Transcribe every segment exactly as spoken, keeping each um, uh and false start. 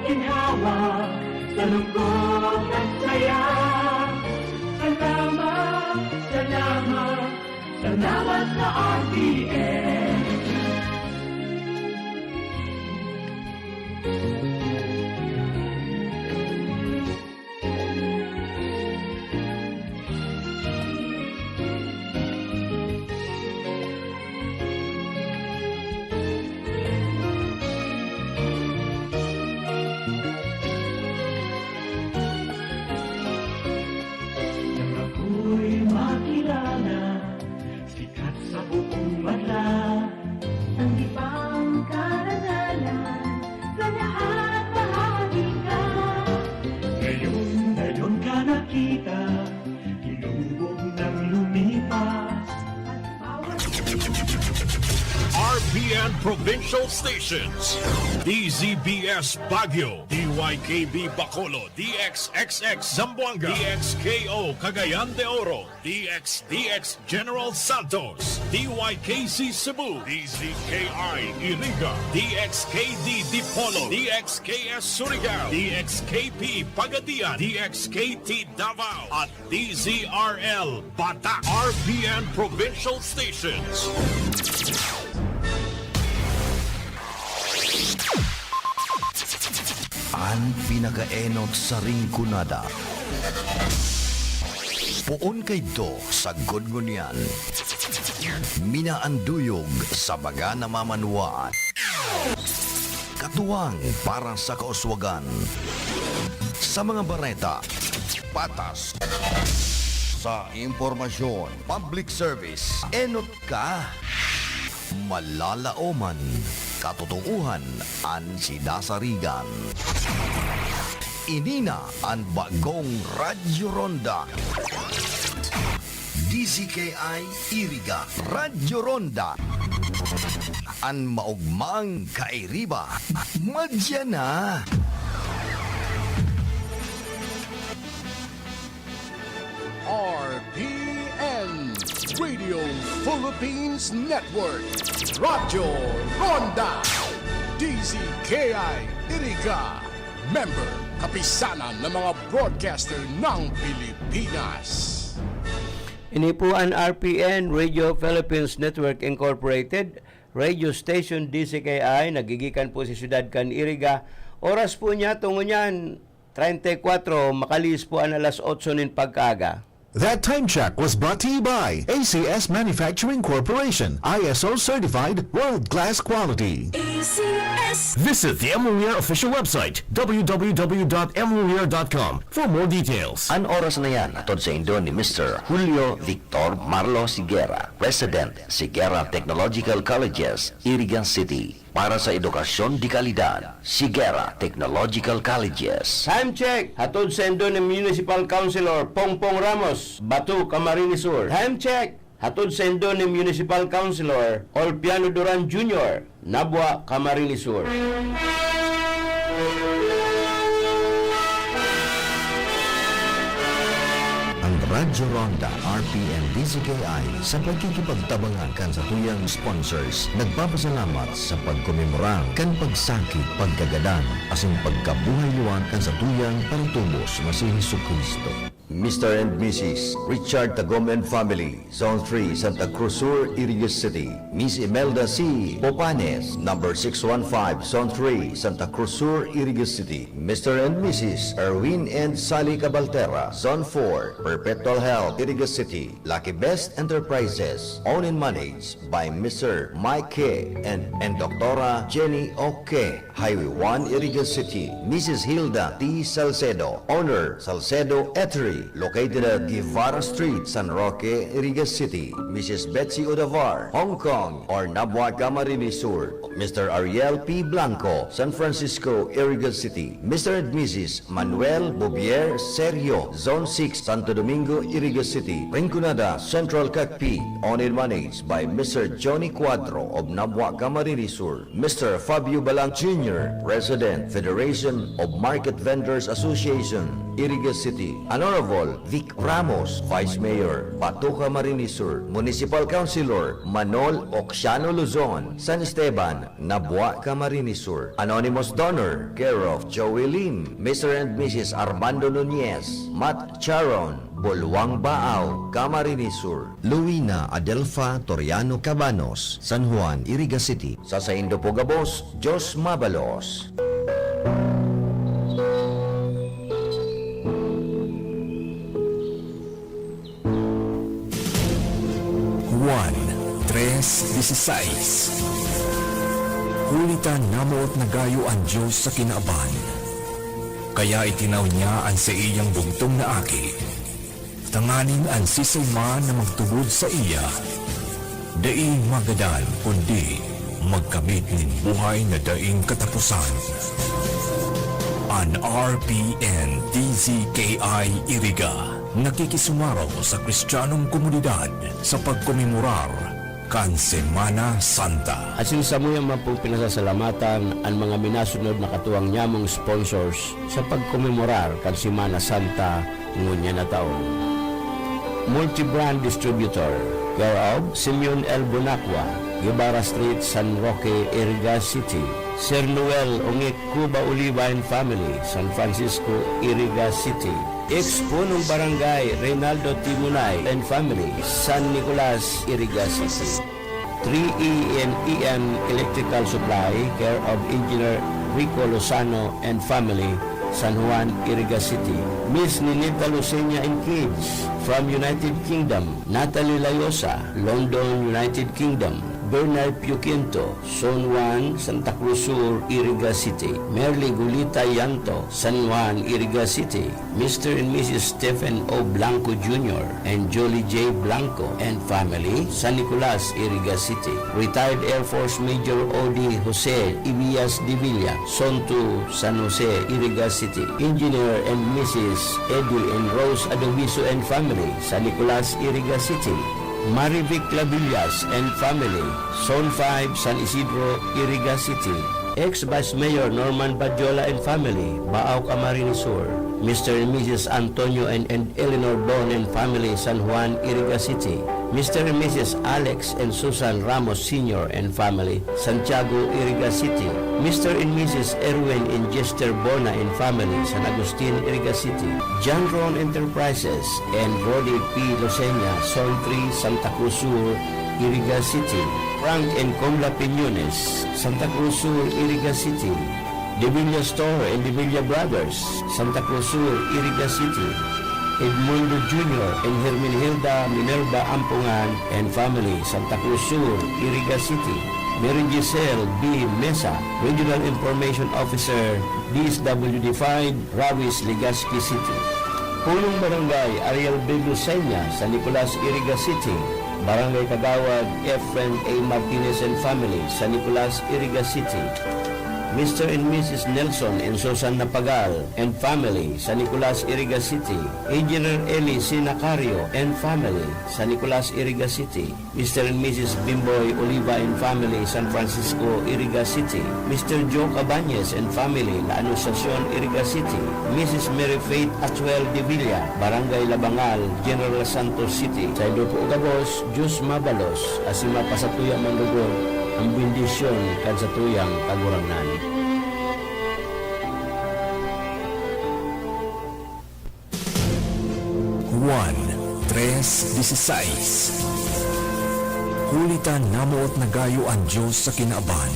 Ginhawa sa lungkot at saya. Salamat, salamat, salamat sa R T N. Nang ako'y makilala, sikat sa buong bansa. Ang ibang karangalan, sa lahat bahagi ka. Ngayon, ngayon ka nakita, tinubog ng lumipas. At bawat R P N Provincial Stations, D Z B S Baguio, D Y K B Bacolod, D X X X Zamboanga, D X K O Cagayan de Oro, D X D X General Santos, D Y K C Cebu, D Z K I Iriga, D X K D Dipolog, D X K S Surigao, D X K P Pagadian, D X K T Davao, at D Z R L Batak, R P N Provincial Stations. An pinakaenot sa Rinconada. Poon kaidto sagkod ngunyan. Minaanduyog sa mga namamanwaan. Katuwang para sa kauswagan. Sa mga bareta, patas. Sa impormasyon, public service, enot ka. Malalaoman, katotoohan an sinasarigan. Ini na an bagong Radyo Ronda. D Z K I Iriga, Radyo Ronda. An maogmang kairiba, madya na. R P N, Radio Philippines Network, Radyo Ronda, D Z K I Iriga, member, Kapisanan ng mga Broadcaster ng Pilipinas. Ini po an R P N, Radio Philippines Network Incorporated, radio station D Z K I, nagigikan po sa siyudad kan Iriga. Oras po niya, tungo niyan, treinta y cuatro, makalihis po an alas otso nin pagkaaga. That time check was brought to you by A C S Manufacturing Corporation, I S O certified, world-class quality. A C S. Visit the M O E R official website, W W W dot M O E R dot com, for more details. An oras na yan, hatod saindo ni Mister Julio Victor Marlo Siguera, President, Siguera Technological Colleges, Iriga City. Para sa edukasyon de kalidad, Siguera Technological Colleges. Time check, hatod saindo ni Municipal Councilor Pongpong Ramos, Bato, Camarines Sur. Time check, hatod saindo ni Municipal Councilor Olpiano Duran Junior, Nabua, Camarines Sur. Ang Radyo Ronda, R P N D Z K I, sa pagkikipagtabangan kan satuyang sponsors, nagpapasalamat sa pagkomemora kan pagsakit, pagkagadan, asin pagkabuhay liwat kan satuyang Paratubos na si Jesu-Cristo. Mister and Missus Richard Tagom and family, Zone three, Santa Cruz Sur, Iriga City. Miss Imelda C. Popanes, number six one five, Zone three, Santa Cruz Sur, Iriga City. Mister and Missus Erwin and Sally Cabaltera, Zone four, Perpetual Health, Iriga City. Lucky Best Enterprises, owned and managed by Mister Mike K. and, and Doctora Jenny O K. Highway one, Iriga City, Missus Hilda T. Salcedo, owner, Salcedo Eatery, located at Guevara Street, San Roque, Iriga City, Missus Betsy Odavar, Hong Kong, or Nabua, Camarines Sur, Mister Ariel P. Blanco, San Francisco, Iriga City, Mister and Missus Manuel Bouvier Serio, Zone six, Santo Domingo, Iriga City, Rinconada, Central Cacpi, owned and managed by Mister Johnny Cuadro of Nabua, Camarines Sur. Mister Fabio Balang Junior, President, Federation of Market Vendors Association, Iriga City, an honor of Vic Ramos, Vice Mayor, Bato, Camarines Sur, Municipal Councilor Manol Oxiano Luzon, San Esteban, Nabua, Camarines Sur. Anonymous donor, care of Joey Lim, Mister and Missus Armando Nunez, Matt Charon, Bulwang Baao, Camarines Sur. Luina Adelfa Toriano Cabanos, San Juan, Iriga City. Sa saindo po gabos, Diyos mabalos. Juan tres dieciséis. Huli ta namoot na gayo an Dios sa kinaban, kaya itinaw niya an saiyang bugtong na Aki, tanganing an siisay man na magtubod saiya, dai magadan, kundi magkamit nin buhay na daing kataposan. An R P N D Z K I Iriga nakikisumaro sa Kristiyanong komunidad sa pagkomemorar kan Semana Santa. Asin samuya man pong pinasasalamatan an mga minasunod na katuwang nyamong sponsors sa pagkomemorar kan Semana Santa ngunyan na taon. Multi-brand distributor, care of Simeon L Bonacqua, Guevara Street, San Roque, Iriga City. Sir Noel Ongek Cuba Oliva and family, San Francisco, Iriga City. Ex-punong barangay Reynaldo Timunay and family, San Nicolas, Iriga City. Three E and E M Electrical Supply, care of Engineer Rico Lozano and family, San Juan, Iriga City. Miss Ninita Lucenia and kids from United Kingdom, Natalie Layosa, London, United Kingdom. Bernard Pio Quinto, San Juan, Santa Cruz Sur, Iriga City. Merly Gulita Yanto, San Juan, Iriga City. Mister and Missus Stephen O Blanco Junior and Julie J Blanco and family, San Nicolas, Iriga City. Retired Air Force Major O D Jose Ibias de Villa, Zone two, San Jose, Iriga City. Engineer and Missus Eddie and Rose Adoviso and family, San Nicolas, Iriga City. Marivic Clavillas and family, Zone five, San Isidro, Iriga City. Ex-Vice Mayor Norman Badjola and family, Baao, Camarines Sur. Mister and Missus Antonio and, and Eleanor Bon and family, San Juan, Iriga City. Mister and Missus Alex and Susan Ramos Senior and family, Santiago, Iriga City. Mister and Missus Erwin and Jester Bona and family, San Agustin, Iriga City. John Ron Enterprises and Rody P Loseña, Zone three, Santa Cruz Sur, Iriga City. Frank and Comla Piñones, Santa Cruz Sur, Iriga City. De Villa Store and De Villa Brothers, Santa Cruz Sur, Iriga City. Edmundo Junior and Hermenegilda Minerva Ampongan and family, Santa Cruz Sur, Iriga City. Mary Giselle B Mesa, Regional Information Officer, D S W D five, Rawis, Legazpi City. Punong Barangay Ariel B Lucena, San Nicolas, Iriga City. Barangay Kagawad Efren A Martinez and family, San Nicolas, Iriga City. Mister and Missus Nelson and Susan Napagal and family, San Nicolas, Iriga City. Engineer Eli C Nacario and family, San Nicolas, Iriga City. Mister and Missus Bimboy Oliva and family, San Francisco, Iriga City. Mister Joe Cabañez and family, La Anunciacion, Iriga City. Missus Mary Faith Atuel de Villa, Barangay Labangal, General Santos City. Saindo po gabos, Diyos mabalos, asin mapasatuya man lugod an bendisyon kan satuyang Kagurangnan. Juan tres dieciséis. Huli ta namoot na gayo an Dios sa kinaban,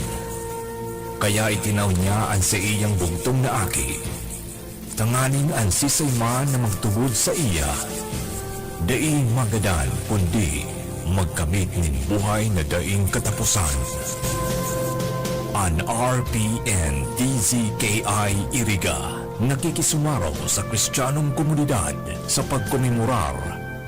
kaya itinaw niya an saiyang bugtong na Aki, tanganing an siisay man na magtubod saiya, dai magadan, kundi magkamit nin buhay na daing kataposan. An R P N D Z K I Iriga nakikisumaro sa Kristiyanong komunidad sa pagkomemorar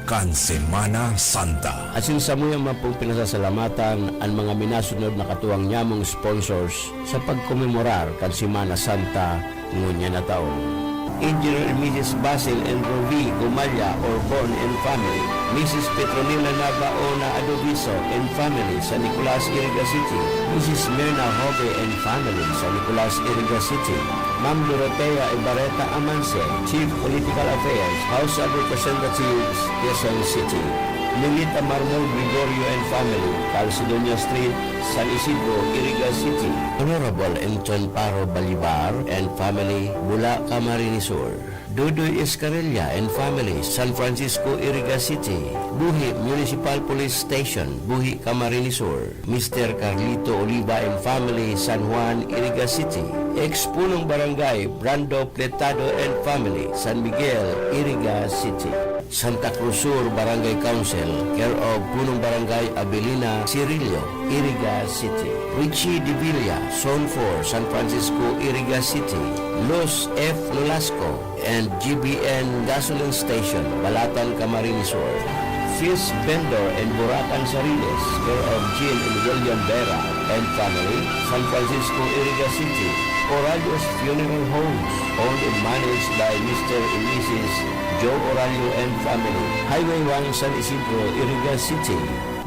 kan Semana Santa. Asin samuya man pong pinasasalamatan an mga minasunod na katuwang nyamong sponsors sa pagkomemorar kan Semana Santa ngunyan na taon. Engineer and Missus Basil and Rovi Gumaya Orbon and family, Missus Petronila Nabaona Adoviso and family, San Nicolas, Iriga City, Missus Mirna Jove and family, San Nicolas, Iriga City, Ma'am Dorotea Ibarreta Amance, Chief Political Affairs, House of Representatives, Quezon City. Milita Marmol Gregorio and family, Calcedonia Street, San Isidro, Iriga City. Honorable Enton Paro Balibar and family, Bula, Camarines Sur. Dudoy Escarella and family, San Francisco, Iriga City. Buhi Municipal Police Station, Buhi, Camarines Sur. Mister Carlito Oliva and family, San Juan, Iriga City. Ex-punong barangay, Brando Pletado and family, San Miguel, Iriga City. Santa Cruz Sur Barangay Council, care of Punong Barangay Abelina Cirillo, Iriga City. Richie Divilla, Zone four, San Francisco, Iriga City. Luz F. Nolasco and G B N Gasoline Station, Balatan, Camarines Sur. Fish Vendor and Burakan Sariles, care of Jean and William Vera and family, San Francisco, Iriga City. Oralio's Funeral Homes, owned and managed by Mister and Missus Joe Oralio and family. Highway one, San Isidro, Iriga City.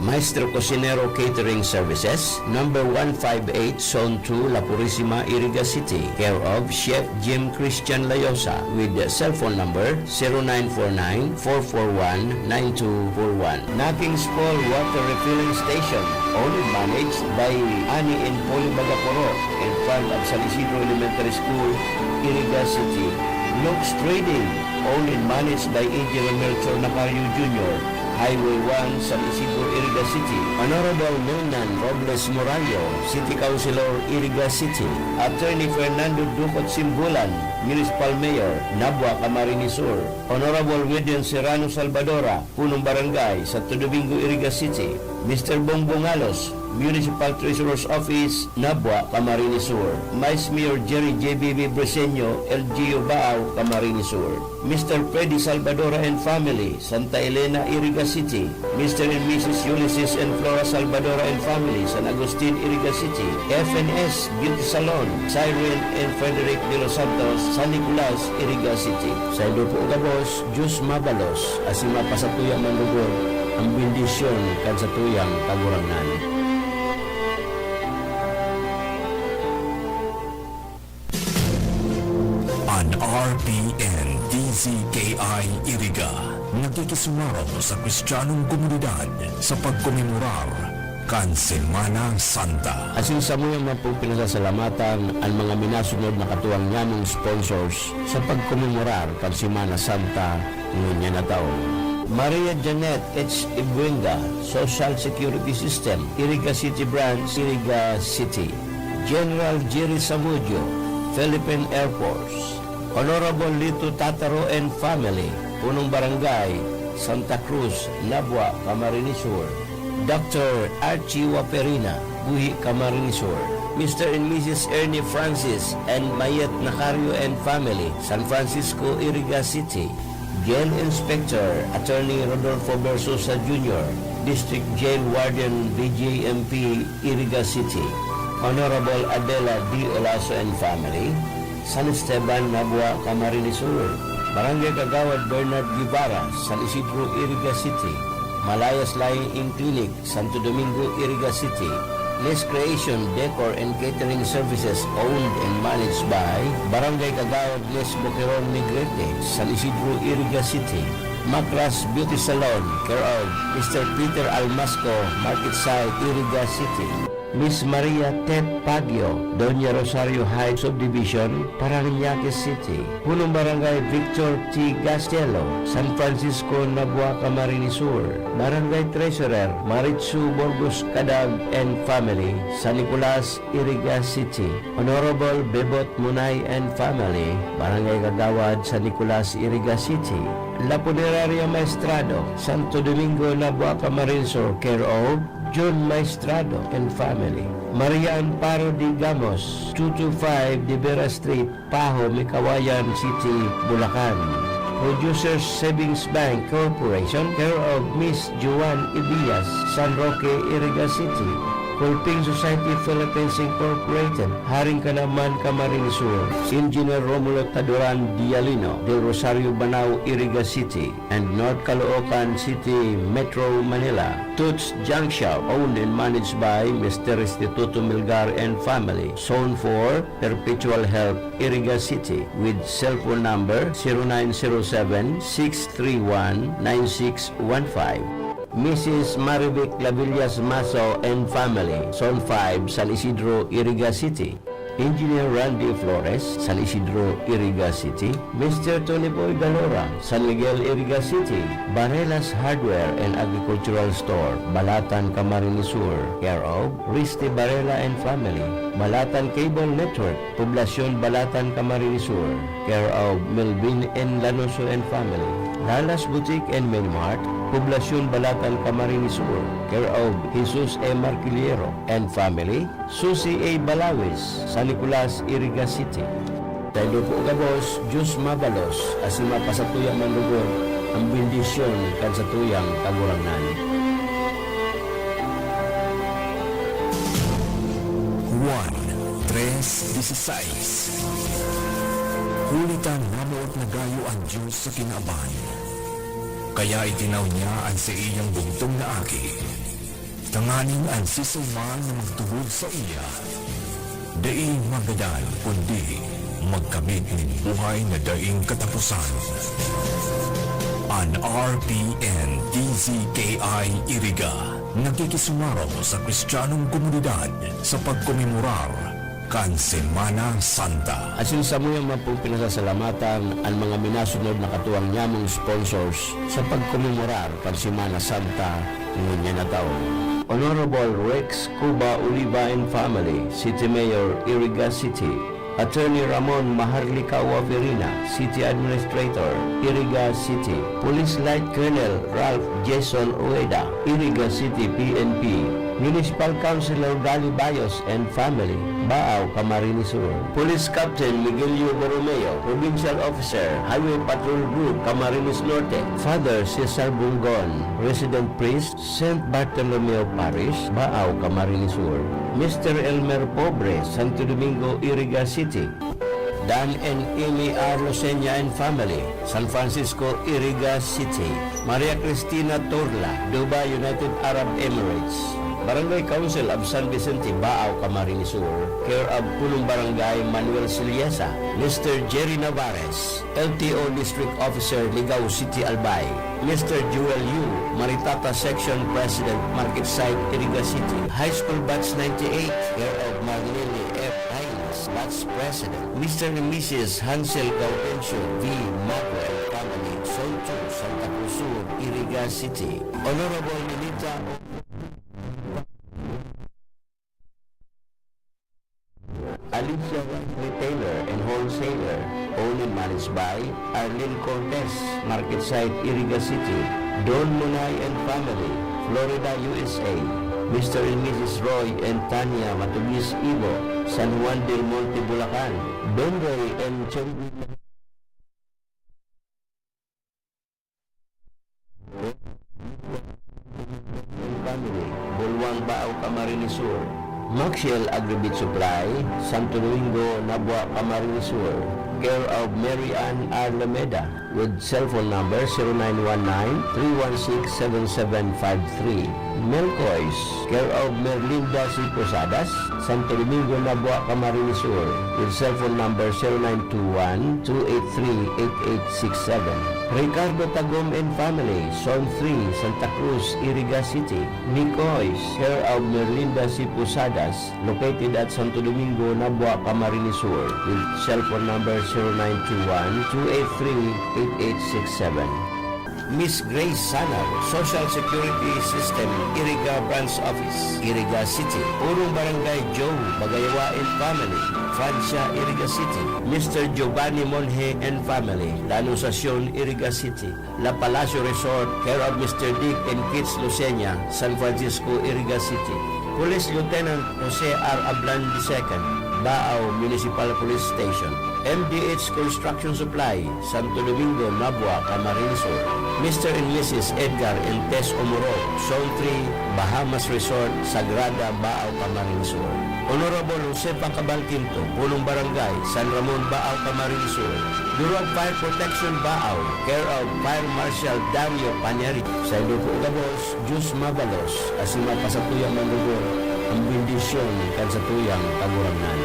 Maestro Cocinero Catering Services, number one five eight, Zone two, La Purisima, Iriga City, care of Chef Jim Christian Layosa, with cellphone number zero nine four nine, four four one, nine two four one. Naking's Fall Water Refilling Station, owned and managed by Ani and Polly Bagaporo, in front of San Isidro Elementary School, Iriga City. Looks Trading, owned and managed by Engineer Melchor Nacario Junior, Highway one, San Isidro, Iriga City. Honorable Milnan Robles Morallo, City Councilor, Iriga City. Attorney Fernando Ducot Simbulan, Municipal Mayor, Nabua, Camarines Sur. Honorable William Serrano Salvadora, Punong Barangay, Santo Domingo, Iriga City. Mister Bongbong Alos, Municipal Treasurer's Office, Nabua, Camarines Sur. Vice Mayor Jerry J B B Briseño, L G U Baao, Camarines Sur. Mister Freddy Salvadora and family, Santa Elena, Iriga City. Mister and Missus Ulysses and Flora Salvadora and family, San Agustin, Iriga City. F N S Beauty Salon, Siren and Frederick De Los Santos, San Nicolas, Iriga City. Saindo po gabos, Diyos mabalos, asin mapasatuya man lugod an bendisyon kan satuyang Kagurangnan. An R P N D Z K I Iriga nakikisumarong sa Kristiyanong komunidad sa pagkomemorar kan Semana Santa. Asin samuyang man pong pinasasalamatan an mga minasunod na katuwang nyamong sponsors sa pagkomemorar kan Semana Santa ngunyan na taon. Maria Janet H. Ibuenga, Social Security System, Iriga City Branch, Iriga City. General Jerry Samudio, Philippine Air Force. Honorable Lito Tataro and family, Punong Barangay, Santa Cruz, Nabua, Camarines Sur. Doctor Archie Waperina, Buhi, Camarines Sur. Mister and Missus Ernie Francis and Mayet Nacario and family, San Francisco, Iriga City. Jail Inspector Attorney Rodolfo Versosa Junior, District Jail Warden, B J M P, Iriga City. Honorable Adela D. Olaso and family, San Esteban, Nabua, Camarines Sur. Barangay Kagawad Bernard Guevara, San Isidro, Iriga City. Malayas Lying-in Clinic, Santo Domingo, Iriga City. Nest Creation Decor and Catering Services, owned and managed by Barangay Kagawad Nes Boqueron, Negrete, San Isidro, Iriga City. Macras Beauty Salon, care of Mister Peter Almasco, Market Side, Iriga City. Miss Maria Tet Pagyo, Doña Rosario Heights Subdivision, Parañaque City. Punong Barangay Victor T. Gastielo, San Francisco, Nabua, Camarines Sur. Barangay Treasurer Maritsu Burgos Cadag and family, San Nicolas, Iriga City. Honorable Bebot Munay and family, Barangay Kagawad, San Nicolas, Iriga City. La Puneraria Maestrado, Santo Domingo, Nabua, Camarines Sur, care of John Maestrado and family. Maria Amparo de Gamos, two two five De Vera Street, Paho, Mikawayan City, Bulacan. Producers Savings Bank Corporation, care of Miss Joan Ibias, San Roque, Iriga City. Colping Society Philippines Incorporated, Haring Kanaman, Camarines Sur. Engineer Romulo Taduran Dialino, Del Rosario, Banao, Iriga City, and North Caloocan City, Metro Manila. Toots Junk Shop, owned and managed by Mister Restituto Milgar and family. Zone four, Perpetual Health, Iriga City, with cellphone number zero nine zero seven, six three one, nine six one five. Missus Marivic Lavillas Maso and family, Zone five, San Isidro, Iriga City. Engineer Randy Flores, San Isidro, Iriga City. Mister Tony Boy Galora, San Miguel, Iriga City. Barelas Hardware and Agricultural Store, Balatan, Camarines Sur, care of Risty Barela and family. Balatan Cable Network, Poblacion Balatan, Camarines Sur, care of Melvin N. Lanoso and family. Lalas Boutique and Mini Mart, Poblacion Balatan, Camarines Sur, care of Jesus E. Marquiliero and family. Susi A. Balawis, San Nicolas, Iriga City. Saindo po gabos, Diyos mabalos, asin mapasatuya man lugod an bendisyon kan satuyang Kagurangnan. Juan tres dieciséis. Huli ta namoot na gayo an Dios sa kinaban, kaya itinaw niya an saiyang bugtong na Aki, tanganing an siisay man na magtubod saiya dai magadan, kundi magkamit nin buhay na daing kataposan. An R P N D Z K I Iriga nakikisumaro sa Kristiyanong komunidad sa pagkomemorar kan Semana Santa. Asin samuyang man pong pinasasalamatan an mga minasunod na katuwang nyamong sponsors sa pagkomemorar kan Semana Santa ngunyan na taon. Honorable Rex Cuba Oliva and family, City Mayor, Iriga City. Attorney Ramon Maharlika Wavirina, City Administrator, Iriga City. Police Light Colonel Ralph Jason Ueda, Iriga City P N P. Municipal Councilor Gali Bayos and family, Baao, Camarines Sur. Police Captain Miguelio Borromeo, Provincial Officer, Highway Patrol Group, Camarines Norte. Father Cesar Bungon, Resident Priest, Saint Bartolomeo Parish, Baao, Camarines Sur. Mister Elmer Pobre, Santo Domingo, Iriga City. Dan and Amy R. Lucena and family, San Francisco, Iriga City. Maria Cristina Torla, Dubai, United Arab Emirates. Barangay Council of San Vicente, Baao, Camarines Sur, care of Punong Barangay Manuel Siliesa, Mister Jerry Navarez, L T O District Officer, Ligao City, Albay, Mister Joel Yu, Maritata Section President, Market Site, Iriga City, High School Batch ninety-eight, care of Marlene F. Reyes, Batch President, Mister and Missus Hansel Gaudencio V. Mago and family, Zone two, Santa Cruz Sur, Iriga City, Honorable Ninita Alicia White Retailer and Wholesaler, owned and managed by Arlene Cortez, Market Site, Iriga City, Don Munay and family, Florida, U S A, Mister and Missus Roy and Tanya Matubis Ibo, San Juan del Monte, Bulacan, Don Roy and Chong Family, Bulwang, Baao, Camarines Sur. Maxiel Agribeef Supply, Santo Domingo, Nabua, Camarines Sur. Care of Mary Ann R. Lameda, with cellphone number zero nine one nine, three one six, seven seven five three. Melcois, care of Merlinda C. Posadas, Santo Domingo, Nabua, Camarines Sur, with cellphone number zero nine two one, two eight three, eight eight six seven. Ricardo Tagum and family, Zone three, Santa Cruz, Iriga City. Nicois, care of Merlinda C. Posadas, located at Santo Domingo, Nabua, Camarines Sur, with cellphone number zero nine two one, two eight three, eight eight six seven. Miss Grace Sanar, Social Security System, Iriga Branch Office, Iriga City. Purong Barangay Joe Bagayawa and family, Francia, Iriga City. Mister Giovanni Monje and family, La Anunciacion, Iriga City. La Palacio Resort, care of Mister Dick and Kids Lucena, San Francisco, Iriga City. Police Lieutenant Jose R. Ablan the second, Baao Municipal Police Station. M D H Construction Supply, Santo Domingo, Mabua, Camarines Sur. Mister and Missus Edgar and Tess Omoro, Zone three, Bahamas Resort, Sagrada, Baao, Camarines Sur. Honorable Josefa Cabal Quinto, Punong Barangay, San Ramon, Baao, Camarines Sur. Bureau of Fire Protection, Baao, care of Fire Marshal Dario Paniari. Saindo po gabos, Diyos mabalos, asin mapasatuya man lugod an bendisyon kan satuyang Kagurangnan.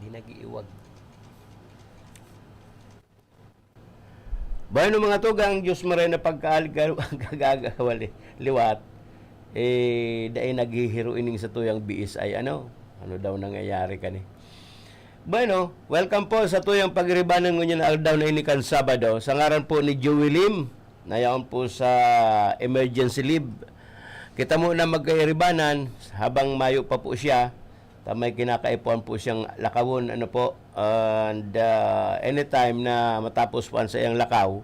Di nag-iiwag. Bueno, mga tugang, Diyos maray na pagkaalig ka-, kagagawali, liwat. Eh, dai naghihiro ining satuyang B S I, ano? Ano daw nangyayari kani? Bueno, welcome po sa tuyang pag-iribanan ngunyan na aldaw na ini kan Sabado. Sa ngaran po ni Joey Lim, na yaon po sa emergency leave. Kita mo na magkairibanan habang mayo pa po siya. Ta may kinakaipuhan po siyang lakawon, ano po, and, ah, anytime na matapos po an saiyang lakaw,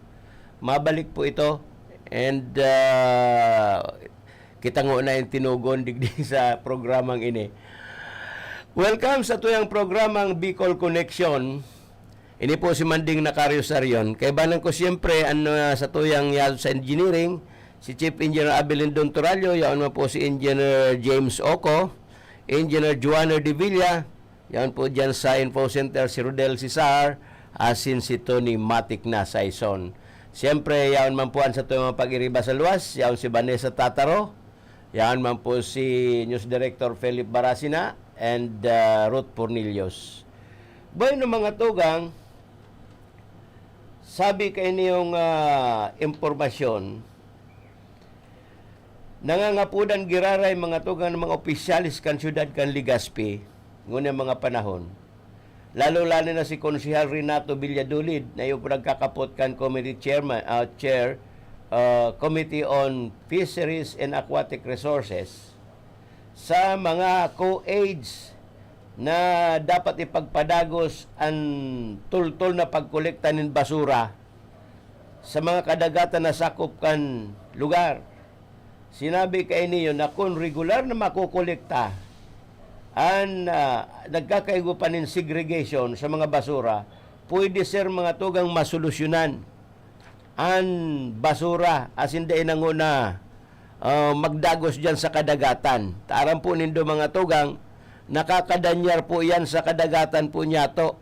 mabalik po ito. And, ah, kita ngona yung tinugon digdi sa programang ini. Welcome sa tuyang programang Bicol Connection. Ini po si Manding Nacario Sarion. Kaibanan ko siyempre an, ah, sa tuyang yado sa engineering, si Chief Engineer Abelindon Torallo, yaon man po si Engineer James Oco, Engineer Joanner de Villa, yaon po diyan sa Info Center si Rodel Cesar, asin si Tony Matic na Saison. Siyempre, yaon man po an sa tuyang mga pag-iriba sa luwas, yaon si Vanessa Tataro, yaon man po si News Director Philip Barasina and, ah, Ruth Pornillos. Bueno, mga tugang, sabi kainiyong, ah, impormasyon, nangangapodan giraray mga tugang ng mga opisyales kan siyudad kan Legazpi, ngunyan mga panahon. Lalo-lalo na si Konsehal Renato Villadolid na iyo po nagkakapot kan committee chairman, ah, chair, ah, Committee on Fisheries and Aquatic Resources sa mga co-aids na dapat ipagpadagos an tultol na pagkolekta nin basura sa mga kadagatan na sakop kan lugar. Sinabi kaini na kun regular na makokolekta an, ah, nagkakaigwa pa nin segregation sa mga basura, pwede, sir, mga tugang, masolusyonan an basura asin dai na ngona, ah, magdagos diyan sa kadagatan. Ta aram po nindo, mga tugang, nakakadanyar po iyan sa kadagatan po niyato.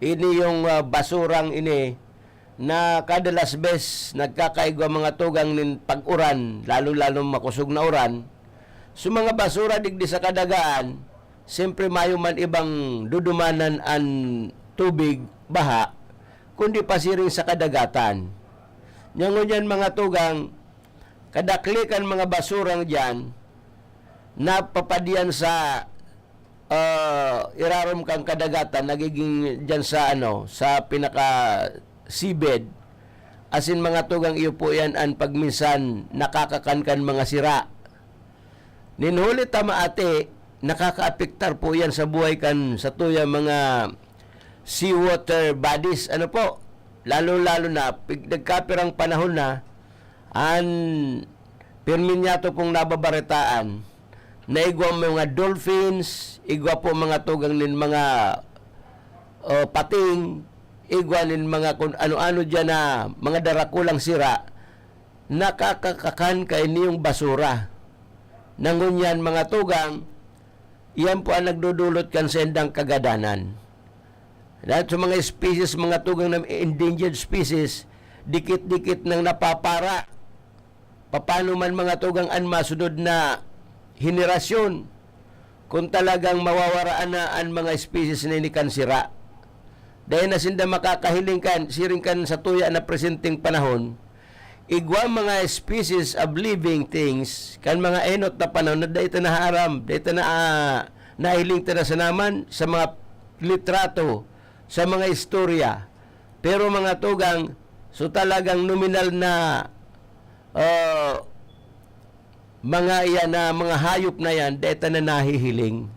Ini yung, ah, basurang ini na kada las bes nagkakaigwa, mga tugang, nin pag-uran, lalo-lalo makosog na uran. So, mga basura digdi sa kadagaan, siyempre mayo man ibang dudumanan an tubig, baha, kundi pasiring sa kadagatan. Nya ngunyan, mga tugang, kadakli kan mga basurang diyan, napapadiyan sa, ah, irarom kan kadagatan, nagiging diyan sa, ano, sa pinaka seabed. Asin, mga tugang, iyo po yan an pagminsan nakakakan kan mga sira. Nin huli ta maati, nakakaapektar po yan sa buhay kan satuyang mga seawater bodies. Ano po? Lalo-lalo na, pig-, nagkapirang panahon na, an pirmi niyato pong nababaretaan, na igwa mga dolphins, igwa po mga tugang nin mga, oh, pating, igwa nin mga kun ano-ano diyan na mga darakulang sira, nakakakakan kainiyong basura. Na ngunyan, mga tugang, iyan po ang nagdudulot kan saindang kagadanan. Lahat sa mga species, mga tugang na endangered species, dikit-dikit nang napapara. Papaano man, mga tugang, an masunod na henerasyon kung talagang mawawaraan na an mga species na ini kan sira? Dai na sinda makakahiling kan, siring kan satuya na presenteng panahon, igwa mga species of living things kan mga enot na panahon na dai ta nahaaram, dai ta na, ah, nahiling ta na sanaman sa mga litrato, sa mga istorya. Pero, mga tugang, so talagang nominal na, ah, mga iyan na, mga hayop na yan, dai ta na nahihiling.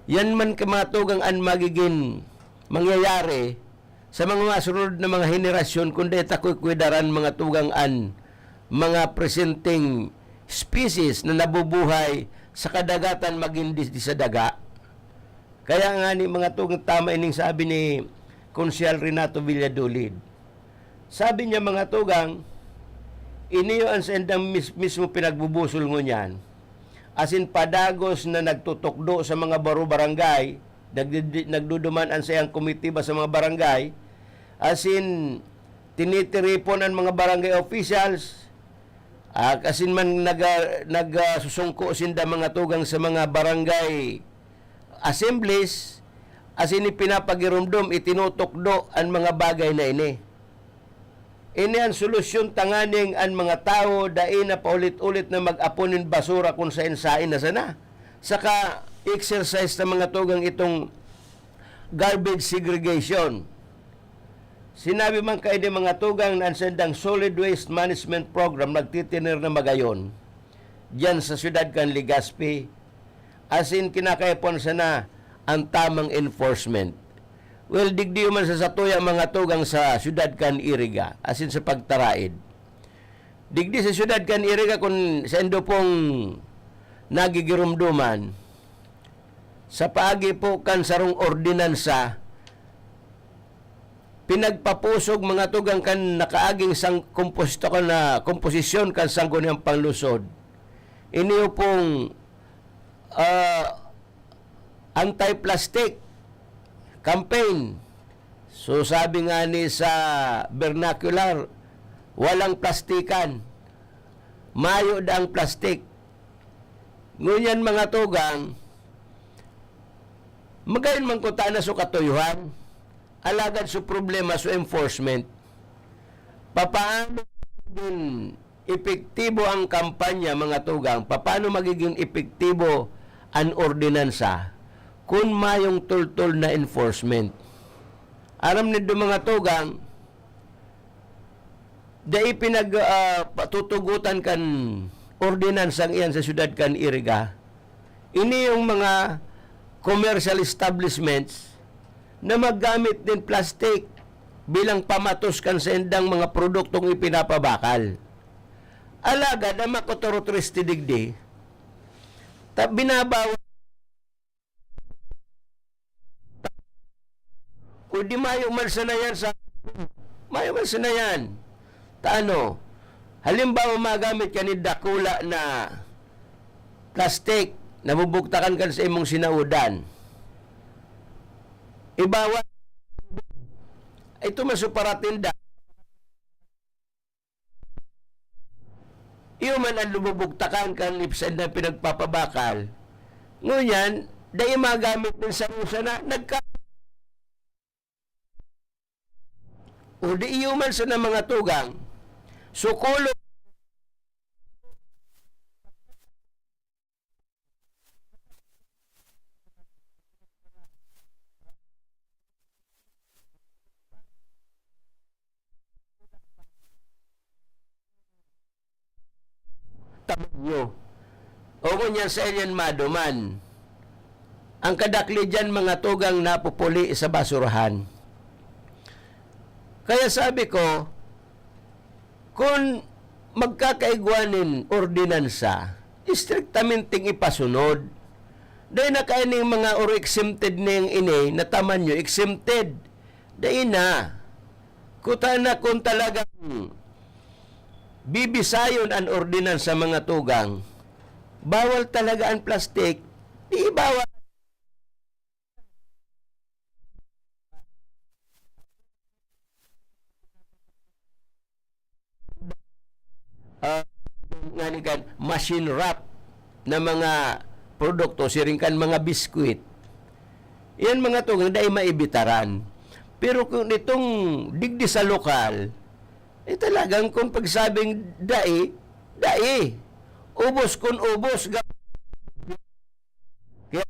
Yan man, ka-, mga tugang, an magigin mangyayari sa mga masunod na mga henerasyon kun dai ta kukuidaran, mga tugang, an mga presenteng species na nabubuhay sa kadagatan magin digdi sa daga. Kaya nga ni mga tugang, tama ining sabi ni Konsehal Renato Valladolid. Sabi niya, mga tugang, iniyo an saindang mis-, mismo pinagbubusol ngunyan. Asin padagos na nagtutukdo sa mga baro barangay, nagdidi-, nagduduman an saiyang komitiba sa mga barangay, asin tinitiripon an mga barangay officials, ah, asin man naga-, nagsusungko sinda, mga tugang, sa mga barangay assemblies, asin ipinapagiromdom, itinutukdo an mga bagay na ini. Ini an solusyon tanganing an mga tawo dai na paulit-ulit na mag-apon nin basura kun saen-saen na sana. Saka exercise na, mga tugang, itong garbage segregation. Sinabi man kaini, mga tugang, na an sendang Solid Waste Management Program nagtitener na magayon diyan sa siyudad kan Legazpi, asin kinakaipon sana an tamang enforcement. Well, digdi man sa satuya, mga tugang, sa siyudad kan Iriga, asin sa pagtaraid. Digdi sa siyudad kan Iriga, kun saindo pong nagigiromdoman, sa paagi po kan sarong ordinansa, pinagpapusog, mga tugang, kan nakaaging sang-, komposto kan na komposisyon kan Sangguniang Panlungsod. Ini pong, ah, anti-plastic campaign. So, sabi nga ni sa vernacular, "Walang plastikan. Mayo daang plastik." Ngunyan, mga tugang, magayon man kuta na so katuyuhan, alagad so problema so enforcement. Papaano magiging epektibo ang kampanya, mga tugang? Papaano magiging epektibo an ordinansa kun mayong tultol na enforcement? Aram nindo, mga tugang, dai pinag-, ah, patutugotan kan ordinansang iyan sa siyudad kan Iriga. Ini yung mga commercial establishments na maggamit nin plastic bilang pamatos kan saindang mga produktong ipinapabakal. Alagad ang makotorotris ti digdi, ta-, binabawal. O di mayo man sana yan sa, mayo man sana yan. Ta ano, halimbawa, magamit ka ni dakula na plastic, nabubugtakan kan sa imong sinaudan. Ibawal. Ito man sa paratinda. Iyo man ang lumubugtakan kan ipsad na pinagpapabakal. Ngunyan, dai magamit nin sarusa na nagka-, o di iyo man sana, mga tugang, sukulo. Tabanyo. O ngunyan sa Elian Mado man. Ang kadakli diyan, mga tugang, napupuli sa basurahan. Kaya sabi ko, kun magkakaigwa nin ordinansa, istriktamenting ipasunod. Dai na kaining mga or exempted ning ini na tamanyo, exempted. Dai na. Kuta na kun talagang bibisayon an ordinansa, mga tugang, bawal talaga an plastik, di bawal. Ah, nga ni kan machine wrap na mga produkto, siring kan mga biskwit. Yan, mga tugang, dai maibitaran. Pero kung itong digdi sa lokal, eh, talagang kung pagsabing dai, dai. Ubos kun ubos, ga-, kaya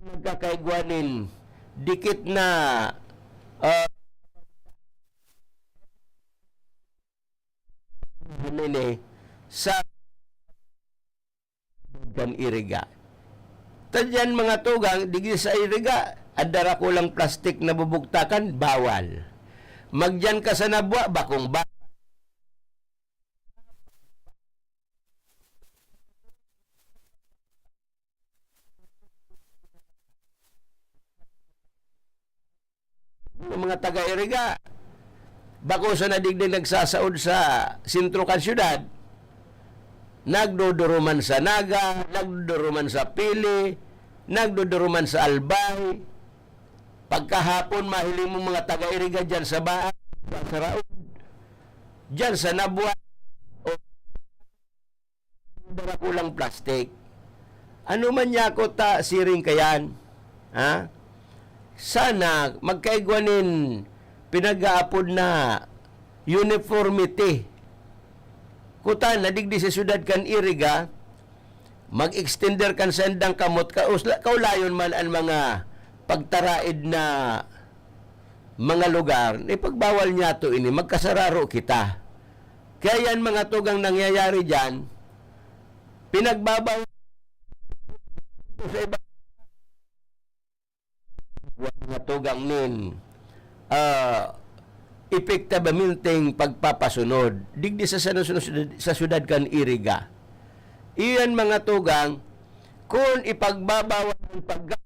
nagkakaigwa nin dikit na, ah, nini sa kan Iriga. Tadyan, mga tugang, digdi sa Iriga, An darakulang plastik na bubugtakan, bawal. Magdiyan ka sa nabwa, bakong ba- Ang mga taga-Iriga, bako sa nadigdi nagsasaod sa sentro kan syudad, nagduduruman sa Naga, nagduduruman sa Pili, nagduduruman sa Albay. Pagkahapon, mahiling mo mga taga-Iriga dyan sa Baag, sa Raod, dyan sa Nabua, o darakulang plastik. Ano man niya ako ta, siring kayan? Ha? Sana magkaigwa nin pinag-aapod na uniformity. Kuta na digdi sa syudad kan Iriga, mag-extender kan sendang kamot, kausla-, kaulayon man an mga pagtaraid na mga lugar, ipagbawal niya to ini, magkasararo kita. Kaya yan, mga tugang, nangyayari dyan, pinagbabawal sa iba, mga tugang nin, ah, epektibaminteng pagpapasunod. Digdi sa, sa, sa, sa syudad kan Iriga. Iyan, mga tugang, kung ipagbabawal ang pag-,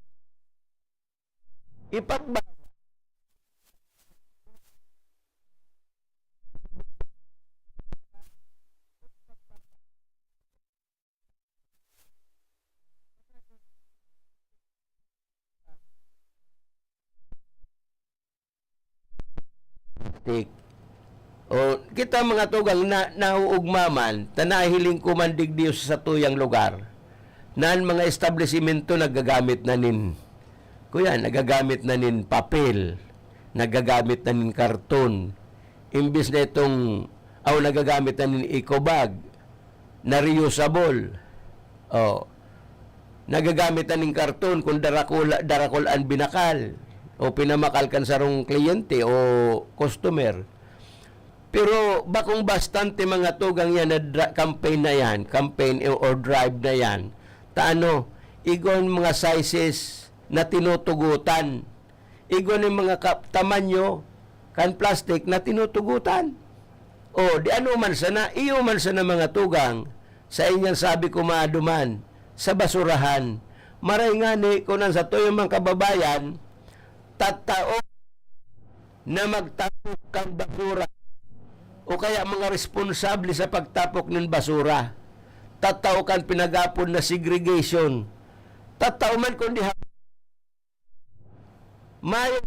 ipagba-, Tik. O, kita mga tugang na, nauugma man, ta nahiling ko man digdi sa satuyang lugar, na an mga establisimento nagagamit na nin, kuya, nagagamit na nin papel, nagagamit na nin karton, imbis na itong, aw, nagagamit na nin eco bag, na reusable. Oh. Nagagamit na nin karton kung darakula-, darakul an binakal o pinamakal kan sarong kliyente o customer. Pero bakong bastante mga tugang yan na dra-, campaign na yan, campaign or drive na yan. Ta ano, igwa an mga sizes na tinutugutan. Igwa nin mga ka-, tamanyo kan plastik na tinutugutan. O, di ano man sana, iyo man sana mga tugang, sa inyang sabi ko maduman, sa basurahan. Maray ngani, kun an satuyang mga kababayan, tatao na magtapok kan basura, o kaya mga responsable sa pagtapok nin basura, tatao kan pinag-apod na segregation. Tatao man kundi ha-, mayo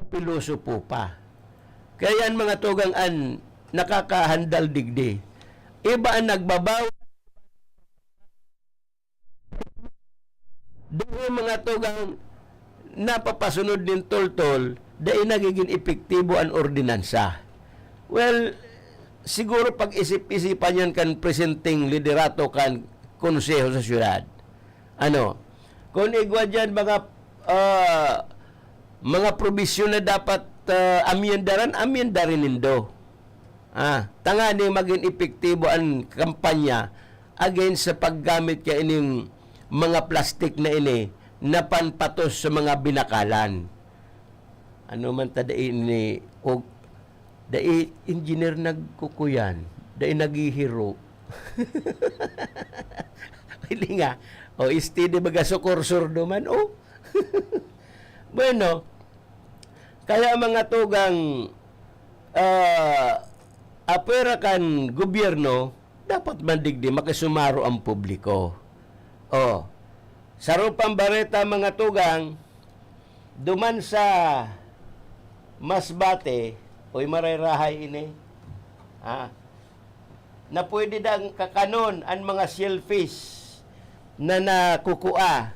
pilosopo pa. Kaya yan, mga tugang, an nakakahandal digdi. Iba an nagbabaw-, dai, mga tugang, napapasunod nin toltol, dai nagigin epektibo an ordinansa. Well, siguro pag-isip-isipan yan kan presenteng liderato kan Konseho sa Syudad. Ano, kun igwa diyan mga, ah, mga probisyon na dapat, ah, amyendaran, amyendarin nindo. Ah, tanganing magin epektibo an kampanya against sa paggamit kaining mga plastik na ini na panpatos sa mga binakalan. Ano man ta dai ini, o dai engineer nagkukuyan, dai naghihiro. Hilinga, o, steady baga sukursor duman, o. Bueno, kaya mga tugang, ah, apwera kan gobyerno, dapat man digdi makisumaro ang publiko. O, saro pang bareta, mga tugang, duman sa Masbate, uy, marayrahay ini. Ah, na pwede dang kakanon an mga shellfish na nakukua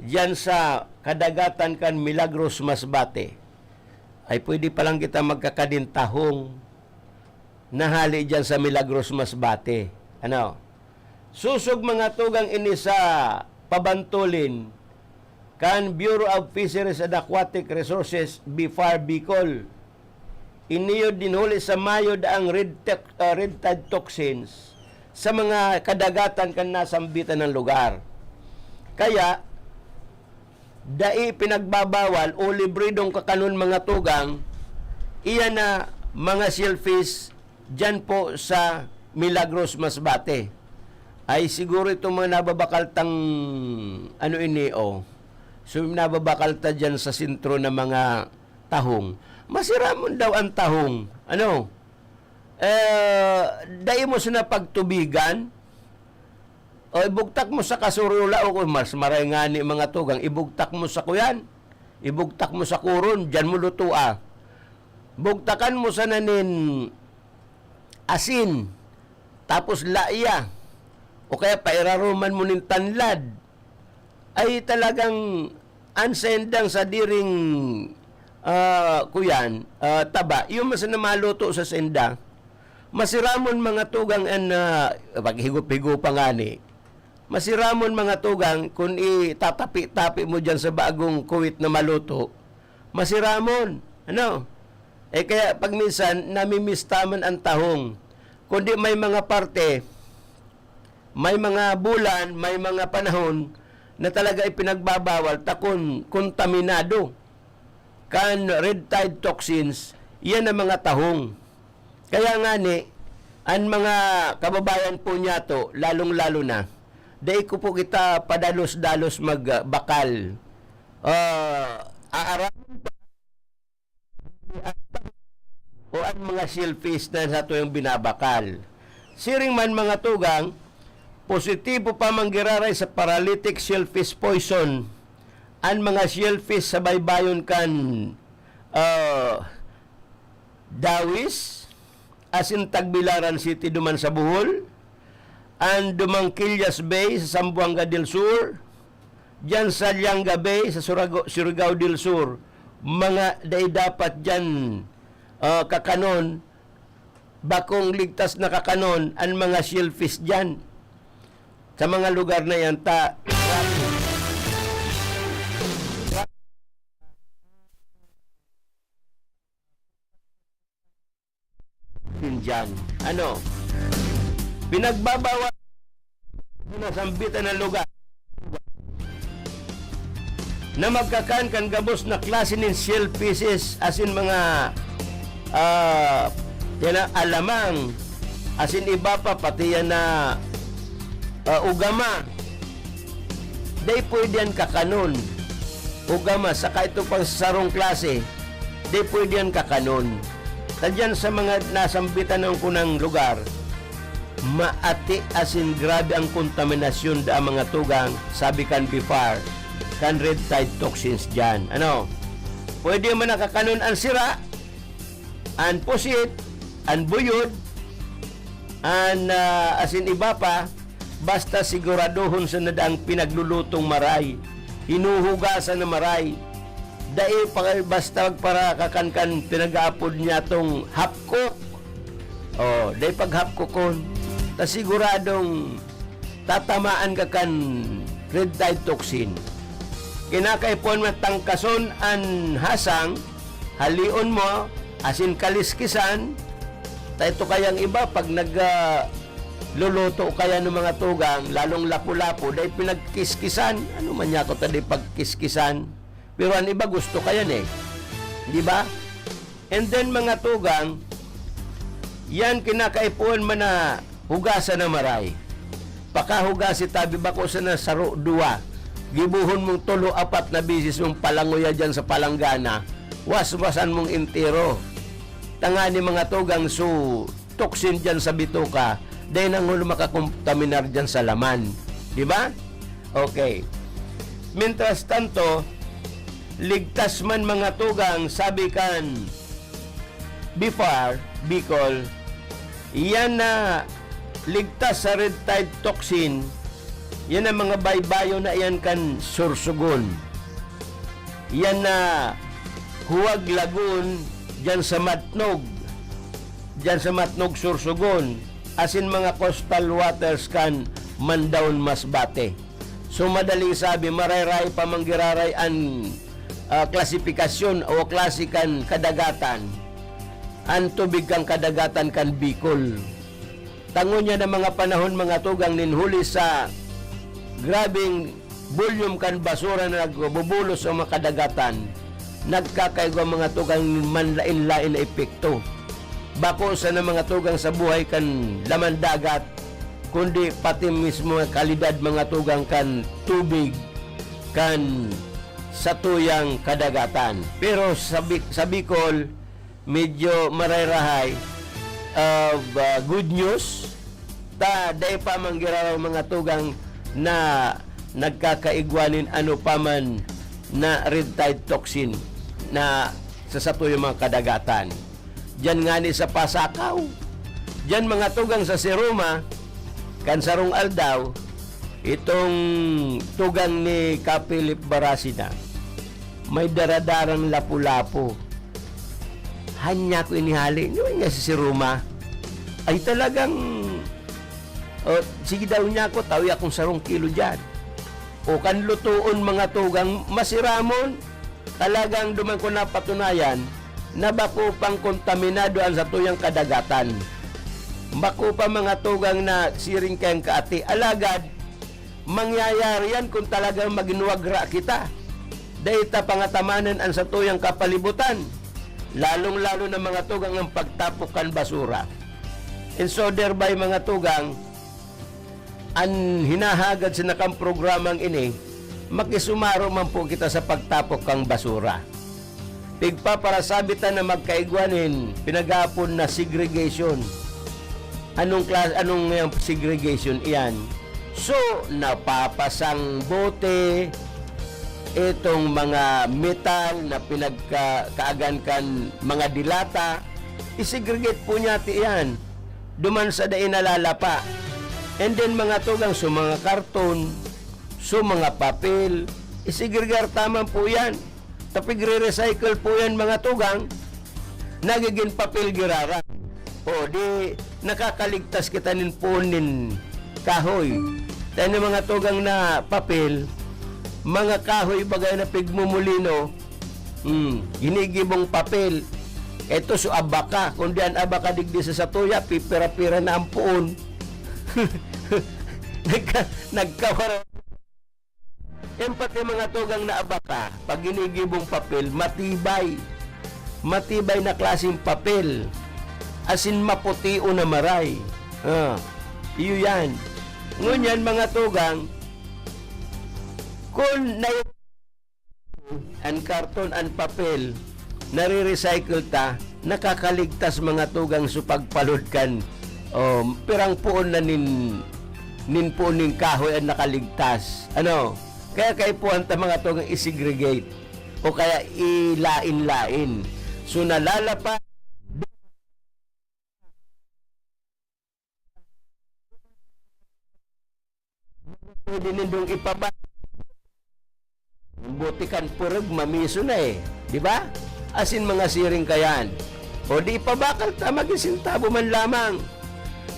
diyan sa kadagatan kan Milagros, Masbate. Ay pwede pa lang kita magkakadin tahong na hali diyan sa Milagros, Masbate. Ano? Sosog mga tugang ini sa pabantolin kan Bureau of Fisheries and Aquatic Resources, BFAR Bicol. Ini iyo dinhuli sa mayo daang red tec-, ah, red tide toxins sa mga kadagatan kan nasambitan na lugar. Kaya, dai pinagbabawal o libridong kakanon mga tugang, iyan na mga shellfish diyan po sa Milagros, Masbate. Ay siguro itong mga nababakal tang, ano ini, oh. So, nababakal ta diyan sa sentro na mga tahong. Masiramon daw ang tahong. Ano? Eh, dai mo sina pagtubigan? O ibugtak mo sa kasurula, o kung mas maray nga ni mga tugang, ibugtak mo sa kuyan, ibugtak mo sa kuron, diyan mo lutoa. Bugtakan mo sana nin asin, tapos laiya, o kaya pairaruman mo nin tanlad. Ay talagang an sendang sadiring, ah, kuyan, ah, taba, yung mas na maluto sa senda, masiramon mga tugang an, ah, paghigop-higopa ngani. Masiramon mga tugang kun itatapi-tapi mo diyan sa bagong kuwit na maluto. Masiramon, ano? Eh, kaya pag minsan, namimistaman ang tahong. Kundi may mga parte, may mga bulan, may mga panahon na talaga ipinagbabawal ta kun kontaminado kan red tide toxins, iyan ang mga tahong. Kaya ngani, an mga kababayan po niyato, lalong-lalo na, dai ko po kita padalos-dalos magbakal. Ah, aaraman o an mga shellfish na satuyang binabakal. Siring man, mga tugang, positibo pa man giraray sa paralytic shellfish poison an mga shellfish sa baybayon kan, ah, Dawis asin Tagbilaran City duman sa Bohol, an Dumangquillas Bay sa Zamboanga del Sur, diyan sa Lianga Bay sa Surago-, Surigao del Sur, mga dai dapat diyan, ah, kakanon, bakong ligtas na kakanon an mga shellfish diyan sa mga lugar na yan ta. Sindyang. Ano? Pinagbabawal na sambitan ng lugar na magkakan kan gabos na klase nin shellfishes, asin mga, ah, yan na, alamang, asin iba pa, pati yan na, ah, ugama. Dai pwede yan kakanon. Ugama, saka ito pang sarong klase, dai pwede yan kakanon. Ta diyan sa mga nasambitan ng kunang lugar, maati asin grabe ang kontaminasyon da mga tugang, sabi kan BFAR, kan red tide toxins diyan. Ano? Pwede man nakakanon ang sira, an pusit, an buyod, an, ah, asin iba pa, basta siguradohon sa nadang pinaglulutong maray, hinuhugasan na maray. Dai pa basta magparakakan kan pinag-aapod niya tong hapkok. Oh, dai paghapkokon. Ta siguradong tatamaan ka kan red tide toxin. Kinakaipuhan mo tangkason an hasang, halion mo, asin kaliskisan. Ta ito kayang iba, pag nag, ah, luluto kaya ng mga tugang, lalong lapu-lapu, dai pinagkiskisan. Ano man niya ako ta dai pagkiskisan? Pero ang iba gusto kaya eh. Di ba? And then, mga tugang, yan kinakaipuhan man na hugasan na maray. Pakahugasi tabi bako sana saro, duwa. Gibohon mong tolo, apat na bisis mong palangoya diyan sa palanggana. Waswasan mong entero. Tangani, mga tugang, su toxin diyan sa bituka, dai nangolo makakontaminar diyan sa laman. Di ba? Okay. Mientras tanto, ligtas man, mga tugang, sabi kan BFAR Bicol, iyan na ligtas sa red tide toxin, yan ang mga baybayon na iyan kan Sorsogon. Yan na Huwag Lagoon, diyan sa Matnog. Diyan sa Matnog, Sorsogon. Asin mga coastal waters kan Mandaon Masbate. So, madaling sabi, marayrahay pa man giraray an, ah, klasifikasyon o klase kan kadagatan, an tubig kan kadagatan kan Bicol. Ta ngunyan na mga panahon, mga tugang, nin huli sa grabeng volume kan basura na nagbubulos sa mga kadagatan, nagkakaigwa, mga tugang, nin manlaen-laen na epekto. Bako sana, mga tugang, sa buhay kan laman dagat, kundi pati mismo kalidad, mga tugang, kan tubig kan satuyang kadagatan. Pero sa Bi-, sa Bicol, medyo marayrahay, ah, ba, good news, ta dai pa man giraray, mga tugang, na nagkakaigwa nin ano pa man na red tide toxin na sa satuyang mga kadagatan. Diyan ngani sa Pasacao, diyan, mga tugang, sa Siruma, kan sarong aldaw, itong tugang ni Ka Philip Barasina, may daradarang lapu-lapu. Hanya ko inihali, niya si Siruma. Ay, talagang, oh, sige daw niya ako, tawi akong sarong kilo diyan. O kan lutoon, mga tugang, masiramon. Talagang duman ko napatunayan na bako pang kontaminado an satuyang kadagatan. Bako pa, mga tugang, na siring kayang kaati. Alagad, mangyayari yan kung talagang magin wagra kita. Dai ta pangatamanan an satuyang kapalibutan, lalong-lalo na, mga tugang, ang pagtapok kan basura. And so thereby, mga tugang, an hinahagad sa nakang programang ini, makisumaro man po kita sa pagtapok kan basura. Pigpaparasabi ta na magkaigwa nin pinag-aapod na segregation. Anong klas-, anong yang segregation iyan? So, napapasang bote, itong mga metal na pinagka-, kaagan kan mga dilata, isegregate po niya ti iyan. Duman sa dai nalalapa. And then, mga tugang, so mga karton, so mga papel, isigregar taman po yan. Tapigre-recycle po yan, mga tugang, nagiging papel giraray. O, di nakakaligtas kita nin puon nin kahoy. Tayo ng mga tugang na papel, mga kahoy bagay na pigmumulino, hmm, ginigibong papel. Eto so abaka. Kung di an abaka digdi sa satuya, pipira-pira na ang puon. Nagka-, nagkawara. Yan pati mga tugang na abaka, pag ginigibong papel, matibay. Matibay na klaseng papel. Asin maputi o na maray. Ah, iyo yan. Ngunyan, mga tugang, kung na-, an karton, an papel, nare-recycle ta, nakakaligtas, mga tugang, sa pagpalod kan, um, pirang puon na nin, nin puon nin kahoy an nakaligtas. Ano? Kaya kaipuhan ta, mga tugang, i-segregate o kaya ilain-lain. So, nalalapa, pwede nindong ipaba-, bote kan purog, mamiso na eh. Di ba? Asin mga siring kayan. O di ipabakal ta, maging sintabo man lamang.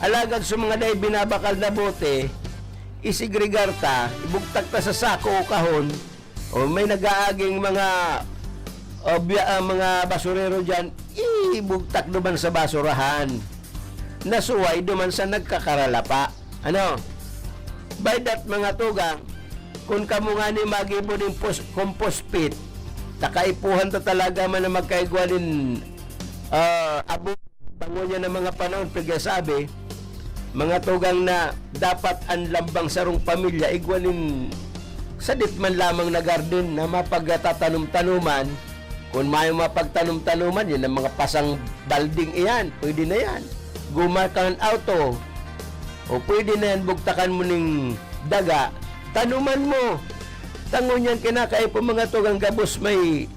Alagad sa mga dai binabakal na bote, isigregar ta, ibugtak ta sa sako o kahon, o may nag-aaging mga, o biya-, ah, mga basurero diyan, ibugtak duman sa basurahan. Nasuway duman sa nagkakaralapa. Ano? By that, mga tugang, kun kamo ngani magibo nin pos-, compost pit, ta kaipuhan ta talaga man na magkaigwa nin, ah, abo-, tango niya ng mga panahon, pagkasabi, mga tugang, na dapat an lambang sarong pamilya igwa nin sadit man lamang na garden na mapagtatanom-tanoman. Kun mayo mapagtanom-tanoman, yan ang mga pasang balding iyan, pwede na yan. Guma kan auto, o pwede na yan, bugtakan mo ning daga, tanuman mo. Tangon yan, kinakaipo, mga tugang, gabos may,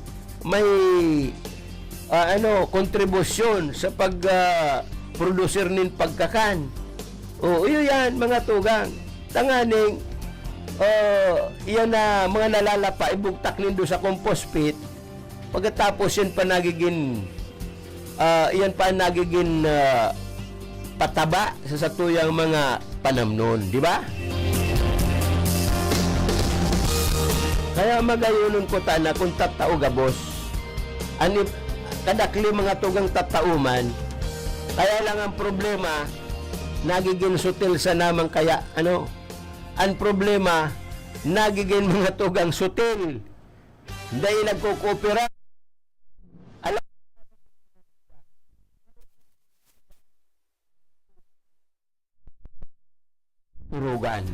may, ah, ano, kontribusyon sa pag, ah, produsir nin pagkakan. O, iyo yan, mga tugang. Tanganing, ah, iyan na mga nalalapa, ibugtak nindo sa compost pit. Pagkatapos, yan pa nagigin, ah, yan pa nagigin, ah, pataba sa satuyang mga panamnon, di ba? Kaya magayonon ko ta na kung tatao gabos. An ip-, kadakli mga tugang tatao man. Kaya lang ang problema, nagiging sutil sa naman kaya, ano, ang problema, nagiging mga tugang sutil. Dahil nagkukupira. Alam turugan.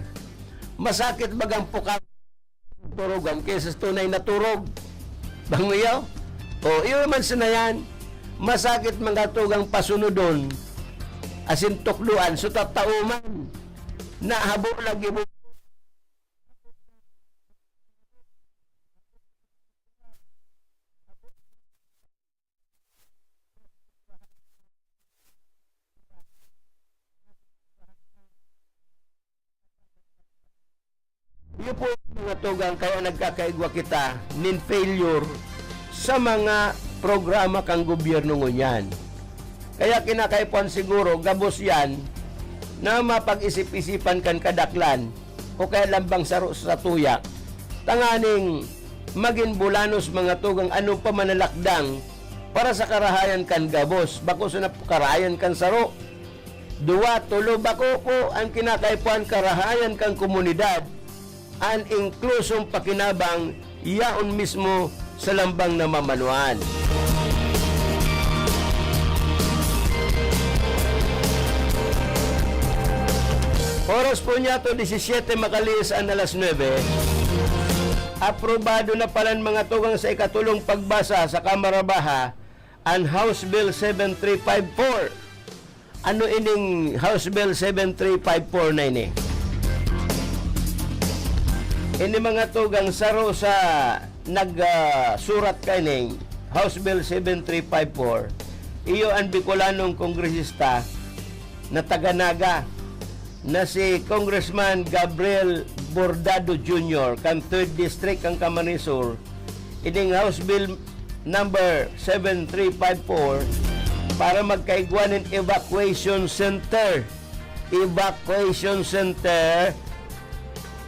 Masakit bagang puka turugan kaysa sa tunay na turog. Bang iyo? O, iyo man sinayan. Masakit mga tugang pasunodon, asin tukdoan, so tatao man. Nahabo lagi mo. Iyo po, mga tugang, kaya nagkakaigwa kita nin failure sa mga programa kan gobyerno ngunyan. Kaya kinakaipuhan siguro, gabos yan, na mapag-isip-isipan kan kadaklan o kaya lambang saro sa tuya, tanganing magin bulanos, mga tugang, ano pa manalakdang para sa karahayan kan gabos, bako sa nap-, karahayan kan saro. Duwa, tolo, bako po ang kinakaipuhan karahayan kan komunidad, an inklusong pakinabang yaon mismo sa lambang na mamanuan. Oras po niya to, disisiete makalihis an alas nuebe. Aprobado na palan mga tugang sa ikatulong pagbasa sa Kamara Baha an House Bill seven three five four. Ano ining House Bill seven three five four na ini? Ini mga tugang saro sa nag, ah, surat kaining House Bill seven three five four, iyo an Bicolanong kongresista na taga Naga, na si Congressman Gabriel Bordado Junior kan Third District kan Camarines Sur, ining House Bill number seven three five four para magkaigwa nin evacuation center. Evacuation center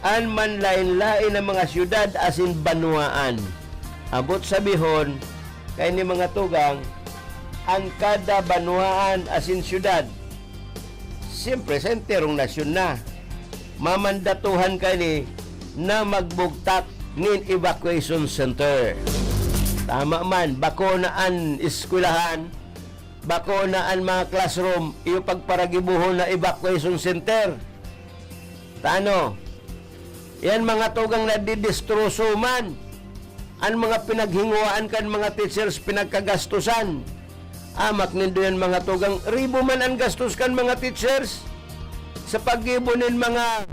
an manlaen-laen na mga syudad asin banwaan. Abot sabihon, kaini mga tugang, an kada banwaan asin syudad, siyempre, sa enterong nasyon na, mamandatuhan kaini na magbugtak nin evacuation center. Tama man, bako na an eskwelahan, bako na an mga classroom, iyo pagparagibohon na evacuation center. Ta ano? Yan mga tugang nadidistroso man. An mga pinaghingowaan kan mga teachers, pinagkagastusan. Amak nindo yan, mga tugang, ribo man an gastos kan mga teachers sa paggibo nin mga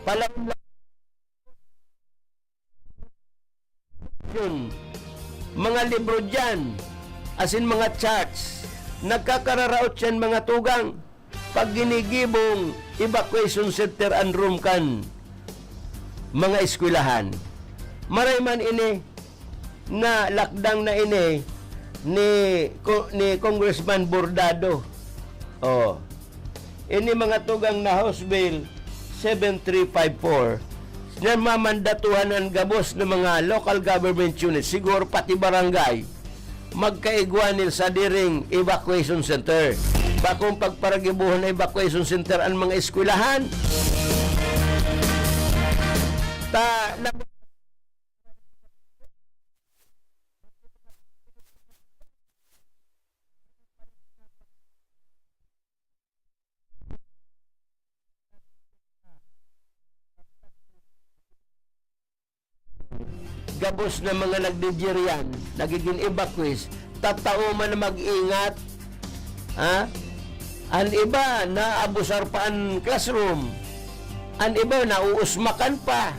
palaon-laon, mga libro diyan, asin mga charts. Nagkakararaot yan, mga tugang, pag ginigibong evacuation center an room kan mga eskwelahan. Maray man ini na lakdang na ini ni Co-, ni Congressman Bordado. Oh. Ini mga tugang na House Bill seven three five four, na mamandatuhan an gabos na mga local government unit, siguro pati barangay, magkaigwa nin sadiring evacuation center. Bakong pagparagibohon na evacuation center an mga eskwelahan. Ta, na, gabos na mga nagdidiriyan, nagiging evacuees, tatao man na mag-ingat, ha? An iba, naabusar pa an classroom. An iba, nauusmakan pa.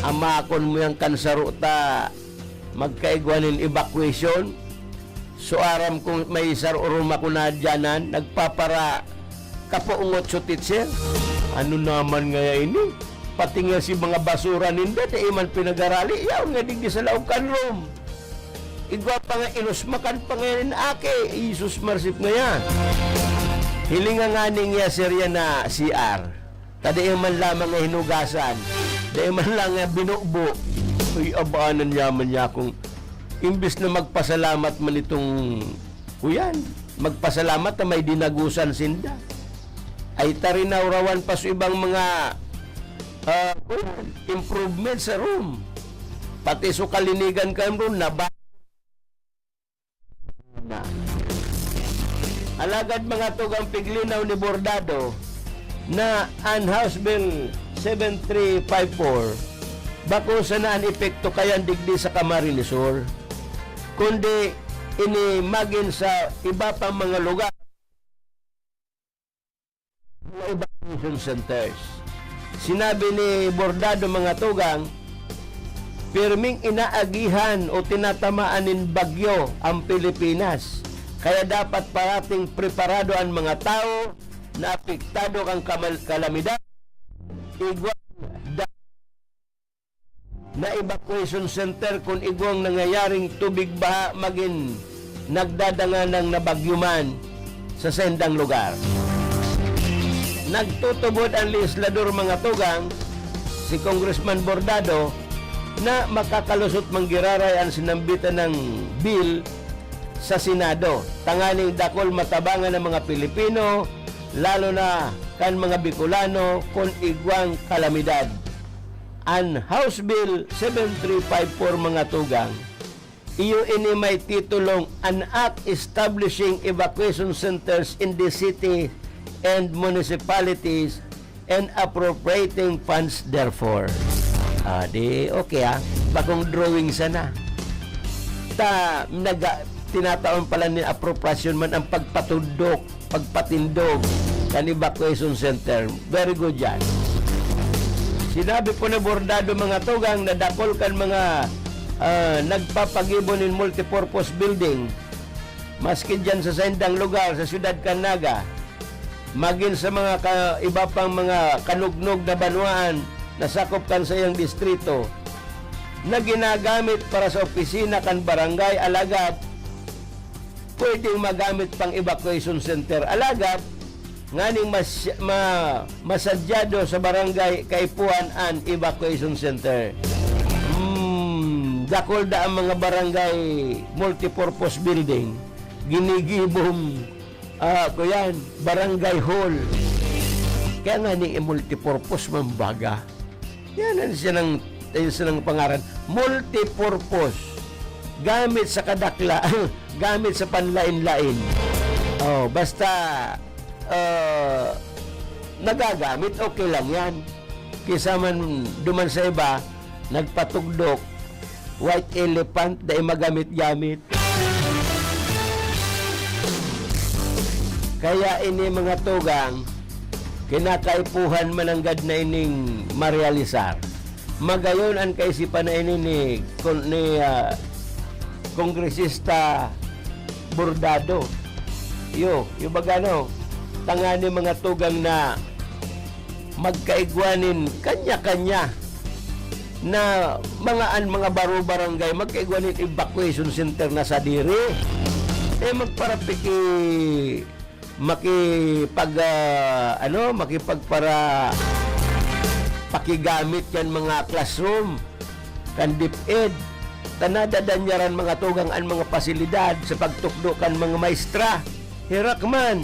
Amakon mo yan kan saro ta, magkaigwa nin evacuation. So, aram kong may saro roma ko na dyanan, nagpapara kapungot so teacher. Ano naman ngaya ini? Pati nga si mga basura ninda, dai man pinagarali. Yaon nga digdi sa laog kan room. Igwa pa nga, inusmakan pa nga nin aki. Jesus, marsip ngaya. Hilinga nga ning ya, sir, yan na C R. Ta dai man lamang nga hinugasan. Dai man lang nga binubo. Uy, abaanan yaman niya kung imbis na magpasalamat man itong, kuyan, magpasalamat na may dinagusan sinda. Ay, tarinawrawan pa sa ibang mga, ah, kuyan, improvement sa room. Pati sa kalinigan kan room, naba- na. Alagad mga tugang, piglinaw ni Bordado na an House Bill seven three five four bako sana an epekto kayan digdi sa Camarines Sur, kundi ini magin sa iba pang mga lugar. Mga evacuation centers. Sinabi ni Bordado, mga tugang, pirming inaagihan o tinatamaan nin bagyo ang Pilipinas, kaya dapat parating preparado an mga tawo na apektado kan kamal-, kalamidad. Igwa da- na evacuation center kun igwang nangyayaring tubig baha magin nagdadanganang na bagyo man sa saindang lugar. Nagtutubod an legislador, mga tugang, si Congressman Bordado, na makakalusot man giraray an sinambitan na bill sa Senado, tanganing dakul matabangan ang mga Pilipino, lalo na kan mga Bicolano, kun igwang kalamidad. An House Bill seven three five four, mga tugang, iyo ini may titulong An Act Establishing Evacuation Centers in the City and Municipalities and Appropriating Funds Therefore. Ah, di okay, ah. Bakong drawing sana. Ta, naga-, tinataon pala ni appropriation man ang pagpatudok, pagpatindog kan evacuation center. Very good yan. Sinabi po ni Bordado, mga tugang, na dakul kan mga, ah, nagpapagibo nin multipurpose building, maski dyan sa saindang lugar, sa siyudad kan Naga, magin sa mga ka-, iba pang mga kanugnog na banwaan na sakop kan saiyang distrito, na ginagamit para sa opisina kan barangay, alagad pwedeng magamit pang evacuation center. Alagad, nganing mas-, ma-, masadyado sa barangay kaipuhan an evacuation center. Hmm, dakul da ang mga barangay multipurpose building. Ginigibong, ah, kuyan, barangay hall. Kaya nga ni multipurpose man baga. Yan ang siya ng, yung siya ng pangaran. Multipurpose. Gamit sa kadakla, gamit sa panlain-lain. Oh, basta, ah, nagagamit, okay lang yan. Kaysa man duman sa iba, nagpatugdok, white elephant, dai magamit-gamit. Kaya ini, mga tugang, kinakaipuhan mananggad na ining marealisar. Magayon an kaisipan na ini ni, kon-, ni, ah, Kongresista Bordado. Yo, yo baga, no? Tangani, mga tugang, na magkaigwa nin kanya-kanya na mga, an mga baro barangay, magkaigwa nin evacuation center na sadiri. Eh, magparapiki-, makipag-, ah, ano, makipagpara-, pakigamit kan mga classroom kan DepEd, ta nadadanyaran, mga tugang, an mga pasilidad sa pagtukdo kan mga maestra. Herak man.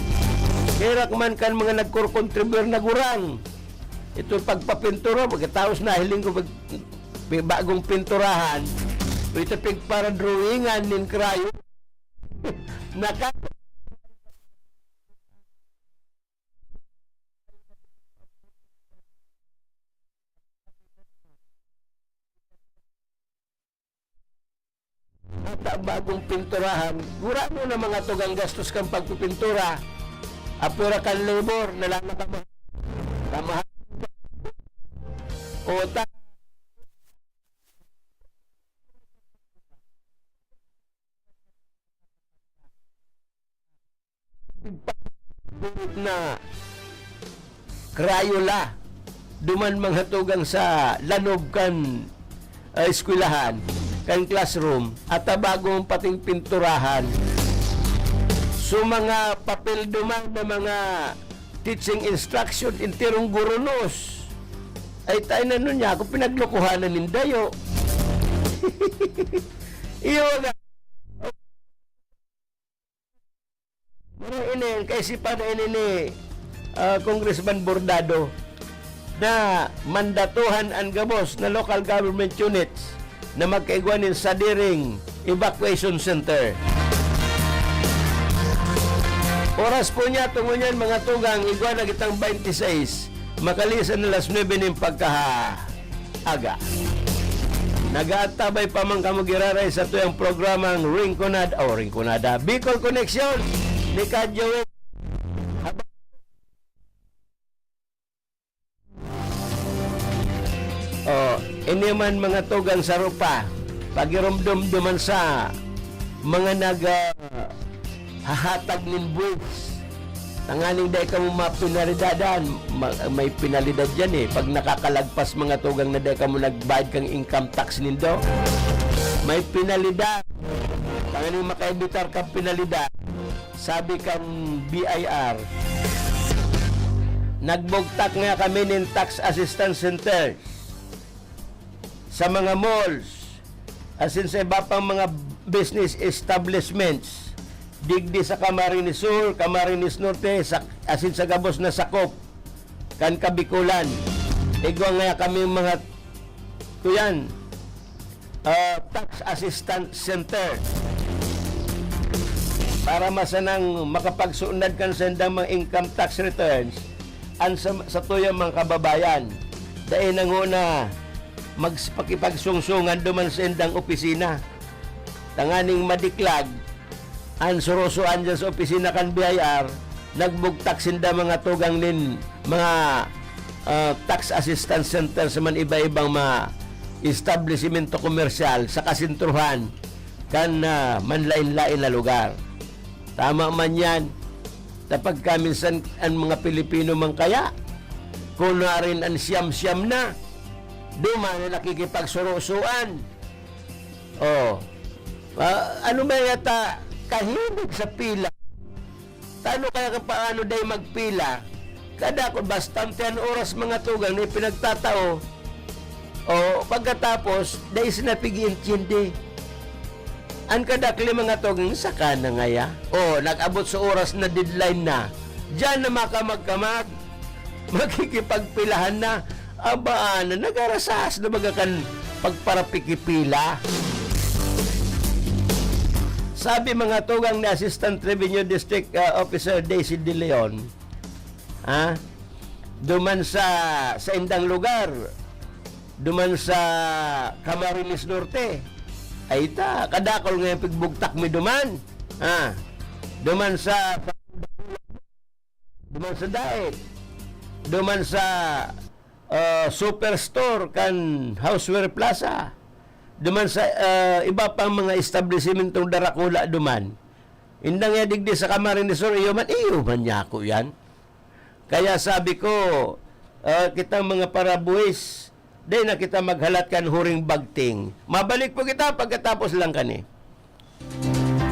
Herak man kan mga nagkokontribuyar na gurang. Ito pagpapintura, pagkatapos nahiling ko pag-, pi-, bagong pinturahan, ito pigparadrawingan nin crayon. Naka- Ata bagong pinturahan, gurano na, mga tugang, gastos kan pagpipintura. Apwera kan labor, nalalakama-, kamaha-, o ta-, na Crayola, duman, mga tugang, sa lanob kan, ah, eskwelahan, kan classroom, at bagong pating pinturahan. So, mga papel duman na mga teaching instruction, enterong gurunos. Ay, tayo na nun niya ako pinaglukuhanan nin dayo. Iyo nga. Mura ini, ang kaisipan na ini ni, ah, Congressman Bordado na mandatuhan an gabos na local government units na magkaigwa nin sadiring evacuation center. Oras po niya, tungo niyan, mga tugang, igwa na kitang twenty-six, makalisan na alas nuebe nin pagkaaga. Nag-aantabay pa man kamo giraray sa tuyang programang Rinconada, o Rinconada, Bicol Connection ni Kadyo. Oh, ini man mga tugang sa rupa, pagiromdom duman sa mga nag, ah, hahatag nin buwis. Tanganing dai kamo mapinalidadan. Ma-, may pinalidad yan eh. Pag nakakalagpas mga tugang na dai kamo nagbayad kang income tax nindo, may pinalidad. Tanganing makaebitar kang pinalidad. Sabi kan B I R, nagbugtak nga kami nin tax assistance center sa mga malls, asin sa iba pang mga business establishments, digdi sa Camarines Sur, Camarines Norte, sa, asin sa gabos na sakop kan Kabikulan. Igwa nga kami mga, kuyan, ah, tax assistance center para masanang makapagsunod kan sendang mga income tax returns an sa, sa tuyang mga kababayan. Dai na ngona magpakipagsungsungan duman sa indang opisina. Tanganing madiklag an surusuan dyan sa opisina kan B I R, nagbugtak sinda mga tugang nin mga, ah, tax assistance center sa man iba-ibang mga establisimento komersyal sa kasentrohan kan, ah, manlain-lain na lugar. Tama man yan. Tapag kaminsan an mga Pilipino man kaya, kunarin an siyam-siyam na, duman na nakikipagsurusuan. Oh. Ah, ano ba yata kahilig sa pila? Tano kaya ka paano day magpila? Kada ko, bastante an oras mga tugang na ipinagtatao. O, pagkatapos, dai sina pig-iintindi. An kadakli mga tugang, saka na ngaya. O, nag-abot sa oras na deadline na. Diyan na makamag-kamag. Makikipagpilahan na. Aba, na, nagarasas na baga kan pagparapikipila. Sabi mga tugang ni Assistant Revenue District, ah, Officer Daisy De Leon, ah, duman sa, sa indang lugar, duman sa Camarines Norte, ay ta, kadakol nga yung pigbugtak mi duman. Ah, duman sa, duman sa Daet, duman sa, ah, Superstore kan Houseware Plaza, duman sa, ah, iba pang mga establisimentong darakula duman. Indang ya digdi sa Camarines Sur, iyo man, iyo man niya ako yan. Kaya sabi ko, ah, kitang mga parabuhis, dai na kita maghalat kan huring bagting. Mabalik po kita pagkatapos lang kani.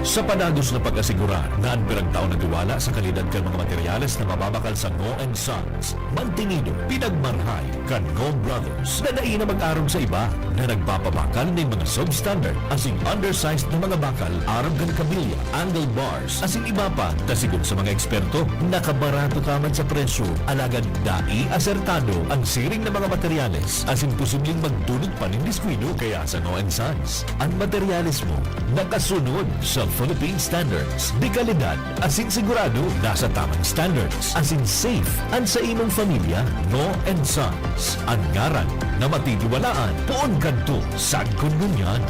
Sa padagos na pag-asigurar na an piragtao na tiwala sa kalidad kan mga materyales na mababakal sa Ngo and Sons, mantinido, pinagmarhay kan Ngo Brothers na dai na mag-arog sa iba na nagpapabakal nin mga substandard asin undersized na mga bakal arog kan kabilya, angle bars, asin iba pa, ta sigon sa mga eksperto, nakabarato ka man sa presyo, alagad dai asertado an siring na mga materyales asin posibleng magdulot pa nin diskuido. Kaya sa Ngo and Sons, an materyales mo nakasunod sa Philippine Standards, de kalidad asin sigurado nasa tamang standards, asin safe an sa imong pamilya. Ngo and Sons, an ngaran na matitiwalaan, poon kadto sagkod ngunyan.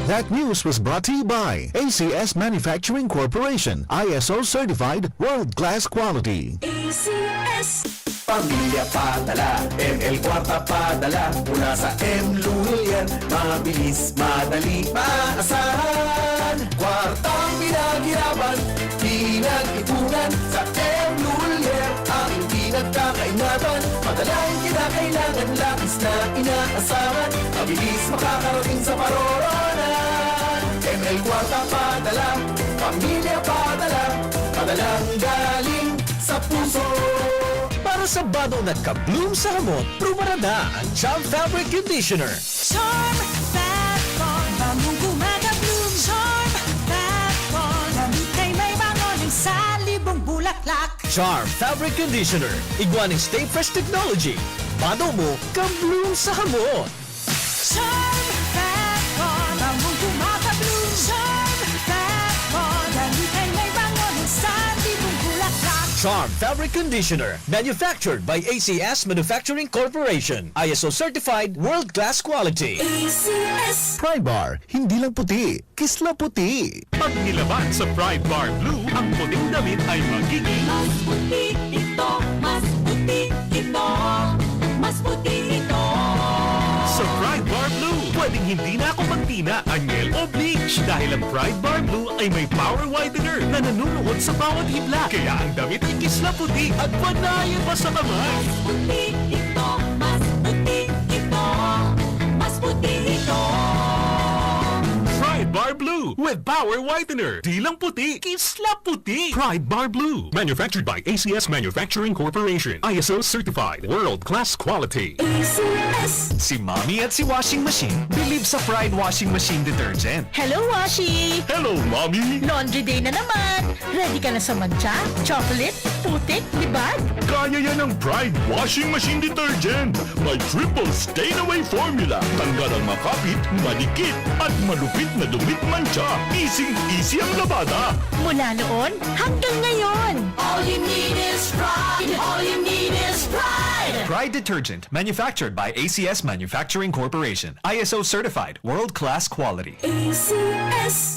That news was brought to you by A C S Manufacturing Corporation, I S O certified, world-class quality. A C S. Pamilya Padala, M L Kwarta Padala, mula sa M Lulian, mabilis, madali, maasahan. Kwartang pinaghirapan, pinag-ipunan, sa M Lulian, aking pinagkakaingatan. Padalang kinakailangan, labis na inaasahan, mabilis makakarating sa paroroonan. M L Kwarta Padala, Pamilya Padala, padalang galing sa puso. Para Sa bado nagka-bloom sa hamot, prubarada ang Charm Fabric Conditioner. Charm Fat Bond, bangong gumagabloom. Charm Fat Bond, damit ay may bango ng salibong bulaklak. Charm Fabric Conditioner, igwa ning Stay Fresh Technology. Bado mo, ka-bloom sa hamot. Charm Fat Bond, bangong gumagabloom. Charm Fat Bond, damit ay may bango ng salibong bulaklak. Charm Fabric Conditioner, manufactured by A C S Manufacturing Corporation. I S O certified, world-class quality. A C S. Pride Bar, hindi lang puti, kislaputi. Pag nilaban sa Pride Bar Blue, ang puting damit ay magiging Mas puti ito, mas puti ito, mas puti ito. Sa Pride Bar Blue, pwedeng hindi na ako magtina, anyel o bleach dahil ang Pride Bar Blue ay may power whitener na nanunuot sa bawat hibla. Kaya ang damit ay kislaputi at panayan pa sa kamay. Mas puti ito, mas puti ito, mas puti ito. Pride Bar Blue with power whitener. Di lang puti, kislaputi. Pride Bar Blue. Manufactured by A C S Manufacturing Corporation. I S O certified. World class quality. A C S. Si Mommy at si Washing Machine believe sa Pride Washing Machine Detergent. Hello, Washi! Hello, Mommy! Laundry day na naman! Ready ka na sa mantsa, chocolate, putik, libag? Kaya yan ng Pride Washing Machine Detergent. May triple stain away formula. Tanggal ang makapit, madikit, at malupit na dumit mantsa. Easing-easy ang labada. Mula noon hanggang ngayon. All you need is Pride. All you need is Pride. Pride Detergent, manufactured by A C S Manufacturing Corporation. I S O certified, world-class quality. A C S.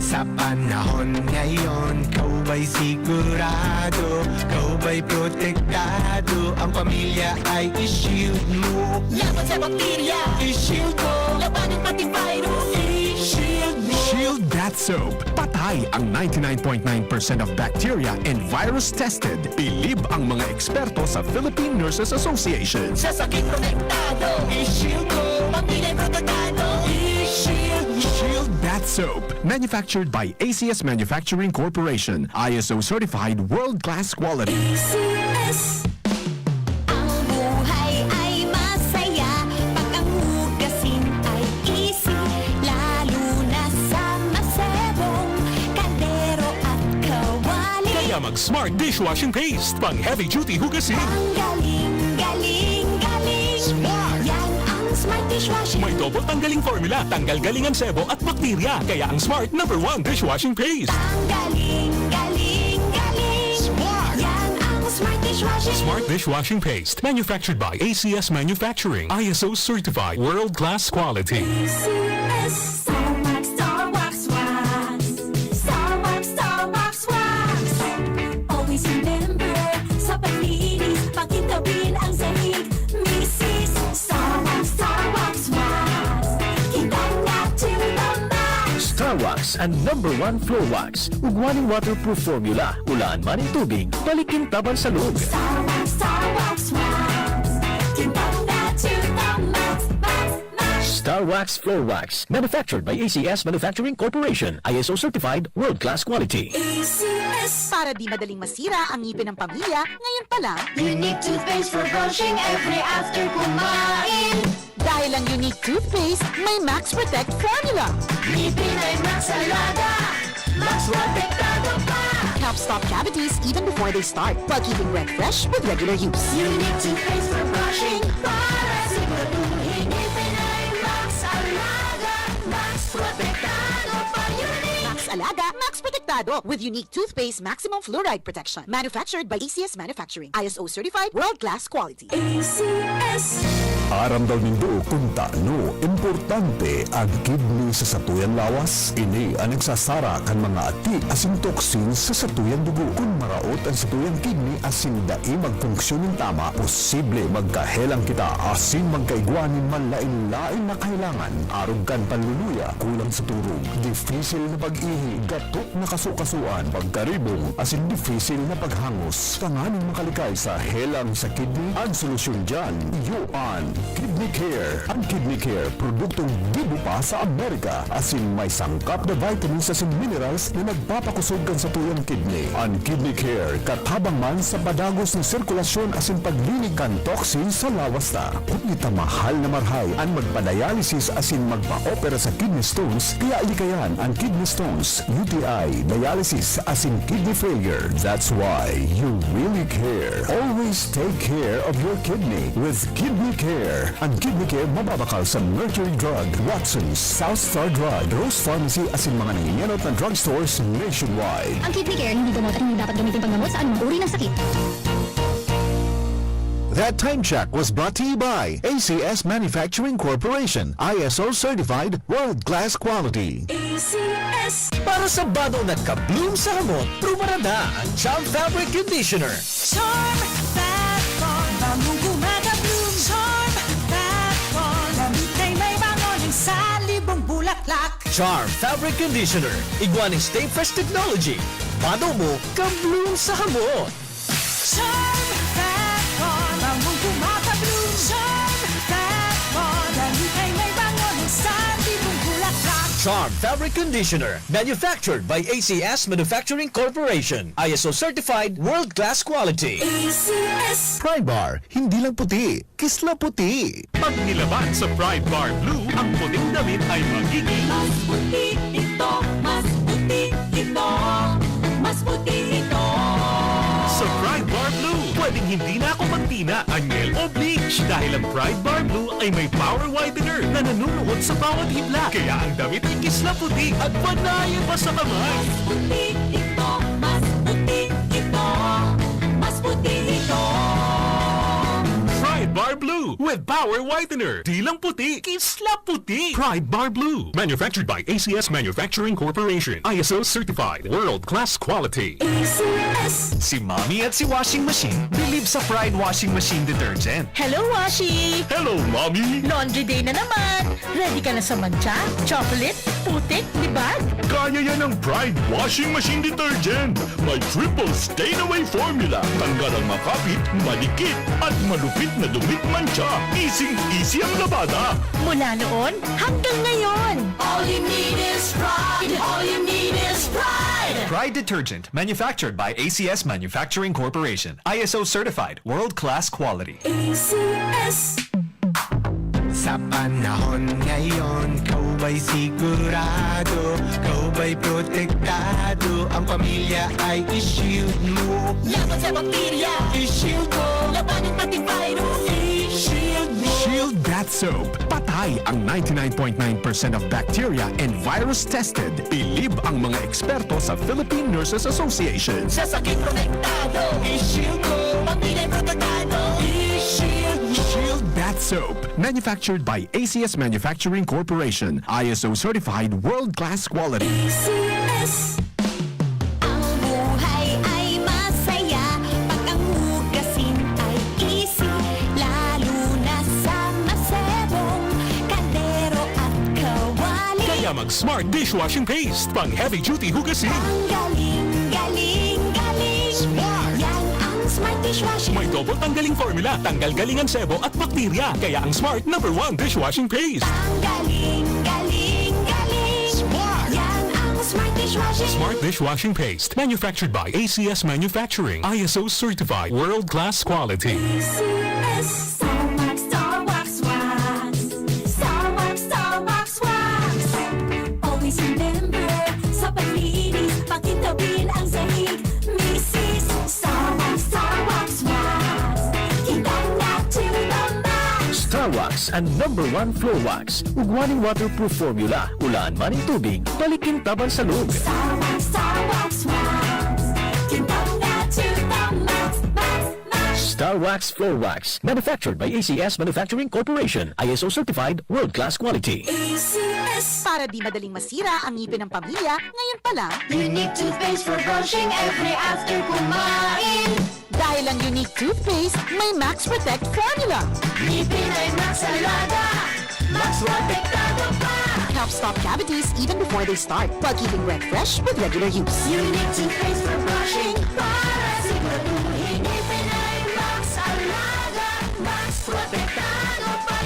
Sa panahon ngayon, ikaw ba'y sigurado? Ikaw ba'y protektado? Ang pamilya ay i-shield mo. Laban sa bakterya, i-shield mo. Labanan pati virus, i-shield mo. Shield Bath Soap. Patay ang ninety-nine point nine percent of bacteria and virus tested. Bilib ang mga eksperto sa Philippine Nurses Association. Sa sakit protektado, i-shield mo. Pamilya protektado, i-shield mo. Shield Bath Soap. Manufactured by A C S Manufacturing Corporation. I S O certified world-class quality. A C S. Ang buhay ay masaya pag ang hugasin ay easy, lalo na sa masebong kaldero at kawali. Kaya mag Smart Dishwashing Paste, pang heavy duty hugasin. Ang galing, galing, galing. Smart! Yan ang Smart Dishwashing. May double tanggaling formula, tanggal galing ang sebo at bakterya. Kaya ang Smart number one dishwashing paste. Ang galing, galing, galing. Smart! Yan ang Smart Dishwashing. Smart Dishwashing Paste. Manufactured by A C S Manufacturing. I S O certified. World class quality. A C S. Star Wax, Star Wax, Wax. Star Wax, Star Wax, Wax. Always remember, sa paglinis, pakintabin ang sahig. Misis, Star Wax, Star Wax, Wax. Kintang na to the max. Star Wax, ang number one floor wax. Ugwa nin waterproof formula. Ulaan man nin tubig, balik kintabang sa loob. Star Wax, Star Wax, Wax. Kintang na to the max, max, max. Star Wax Floor Wax. Manufactured by A C S Manufacturing Corporation. I S O certified, world-class quality. A C S. Para di madaling masira ang ngipin ng pamilya, ngayon pa lang. Unique toothpaste for brushing every after kumain. Dahil ang Unique Toothpaste, may Max Protect Formula. Ngipin ay Max Alaga, Max Protektado pa. Help stop cavities even before they start, while keeping breath fresh with regular use. Unique toothpaste for brushing, para siguraduhin ngipin ay Max Alaga, Max Protektado pa. Unique. Max Alaga, Max Protektado, with Unique Toothpaste Maximum Fluoride Protection. Manufactured by A C S Manufacturing. I S O certified, world-class quality. A C S. Aram daw nindo kun tano importante ang kidney sa satuyang lawas? Ini an nagsasara kan mga ati asin toxins sa satuyang dugo. Kun maraot an satuyang kidney asin dai magpunksyon nin tama, posible magkahelang kita asin magkaigwa nin malain-lain na kahelangan, arog kan panluluya, kulang sa turog, difisil na pag-ihi, gatok na kasukasuan, pagkaribong, asin difisil na paghangos. Tanganing makalikay sa helang sa kidney, an solusyon diyan, iyo an Kidney Care. An Kidney Care, produktong gibo pa sa Amerika, asin may sangkap na vitamins asin minerals na nagpapakusog kan satuyang kidney. An Kidney Care, katabang man sa padagos na sirkulasyon asin paglinig kan toxin sa lawas ta. Huli ta mahal na marahay an magpa-dialysis asin magpa-opera sa kidney stones, kaya likayan an kidney stones, U T I, dialysis, asin kidney failure. That's why you really care. Always take care of your kidney with Kidney Care. An Kidney Care mababakal sa Mercury Drug, Watson's, South Star Drug, Rose Pharmacy asin mga nangingenot na drugstores nationwide. Ang Kidney Care hindi gamot at hindi dapat gamitin panggamot sa anumang uri ng sakit. That time check was brought to you by A C S Manufacturing Corporation, I S O certified, world-class quality. A C S. Para sa bado na ka-bloom sa hamot, prubarada ang Charm Fabric Conditioner. Charm Fat Bond, bangong gumagabloom. Charm Fat Bond, damit ay may bango ng salibong bulaklak. Charm Fabric Conditioner, igwa ning Stay Fresh Technology. Bado mo, ka-bloom sa hamot. Charm Fat Bond, bangong gumagabloom. Charm Fat Bond, damit ay may bango ng salibong bulaklak. Charm Fabric Conditioner, manufactured by A C S Manufacturing Corporation. I S O certified, world-class quality. A C S. Pride Bar, hindi lang puti, kisla puti. Pag nilaban sa Pride Bar Blue, ang puting damit ay magiging mas puti ito, mas puti ito, mas puti ito. Sa Pride Bar Blue, pwedeng hindi na ako magtina, anyel o bleach dahil ang Pride Bar Blue ay may power whitener na nanunuot sa bawat hibla. Kaya ang damit ay kisla puti at panayan pa sa kamay. Mas puti ito, mas puti ito, mas puti ito. Pride Bar Blue with power whitener. Di lang puti, kisla puti. Pride Bar Blue. Manufactured by A C S Manufacturing Corporation. I S O certified. World class quality. A C S. Si Mommy at si Washing Machine bilib sa Pride Washing Machine Detergent. Hello, Washi! Hello, Mommy! Laundry day na naman! Ready ka na sa mantsa, chocolate, putik, libag? Kaya yan ng Pride Washing Machine Detergent. May triple stain away formula. Tanggal ang makapit, madikit, at malupit na dumit mantsa. Easy-easy ang labada. Mula noon hanggang ngayon. All you need is Pride. All you need is Pride. Pride Detergent, manufactured by A C S Manufacturing Corporation. I S O certified, world-class quality. A C S. Sa panahon ngayon, ikaw ba'y sigurado? Ikaw ba'y protektado? Ang pamilya ay i-shield mo. Laban sa bakterya, i-shield mo. Labanan pati virus, i-shield mo. Shield Bath Soap. Patay ang ninety-nine point nine percent of bacteria and virus tested. Bilib ang mga eksperto sa Philippine Nurses Association. Sa sakit protektado, i-shield mo. Pamilya protektado, i-shield mo. Shield Bath Soap. Manufactured by A C S Manufacturing Corporation. I S O certified, world-class quality. A C S. Ang buhay ay masaya pag ang hugasin ay easy, lalo na sa masebong kaldero at kawali. Kaya mag Smart Dishwashing Paste, pang heavy duty hugasin. Ang galing, galing, galing. Smart. Yan ang Smart Dishwashing. May double tanggaling formula, tanggal galing ang sebo at bakterya. Kaya ang Smart number one dishwashing paste. Ang galing, galing, galing. Smart. Yan ang Smart Dishwashing. Smart Dishwashing Paste. Manufactured by A C S Manufacturing. I S O certified. World class quality. A C S. Star Wax, Star Wax, Wax. Star Wax, Star Wax, Wax. Always remember, sa paglinis, pakintabin ang sahig. Misis, Star Wax, Star Wax, Wax. Kintang na to the max. Star Wax, ang number one floor wax. Ugwa ning waterproof formula. Ulaan man nin tubig, balikin taban sa loob. Star Wax, Star Wax, Wax. Kintang na to the max, max, max. Star Wax Floor Wax. Manufactured by A C S Manufacturing Corporation. I S O certified, world-class quality. A C S. Para di madaling masira ang ngipin ng pamilya, ngayon pa lang. Unique toothpaste for brushing every after kumain. Dahil ang Unique Toothpaste may Max Protect Formula. Ngipin ay Max Alaga, Max Protektado pa. Help stop cavities even before they start, while keeping breath fresh with regular use. Unique Toothpaste for brushing, para siguraduhin ngipin ay Max Alaga, Max Protektado pa.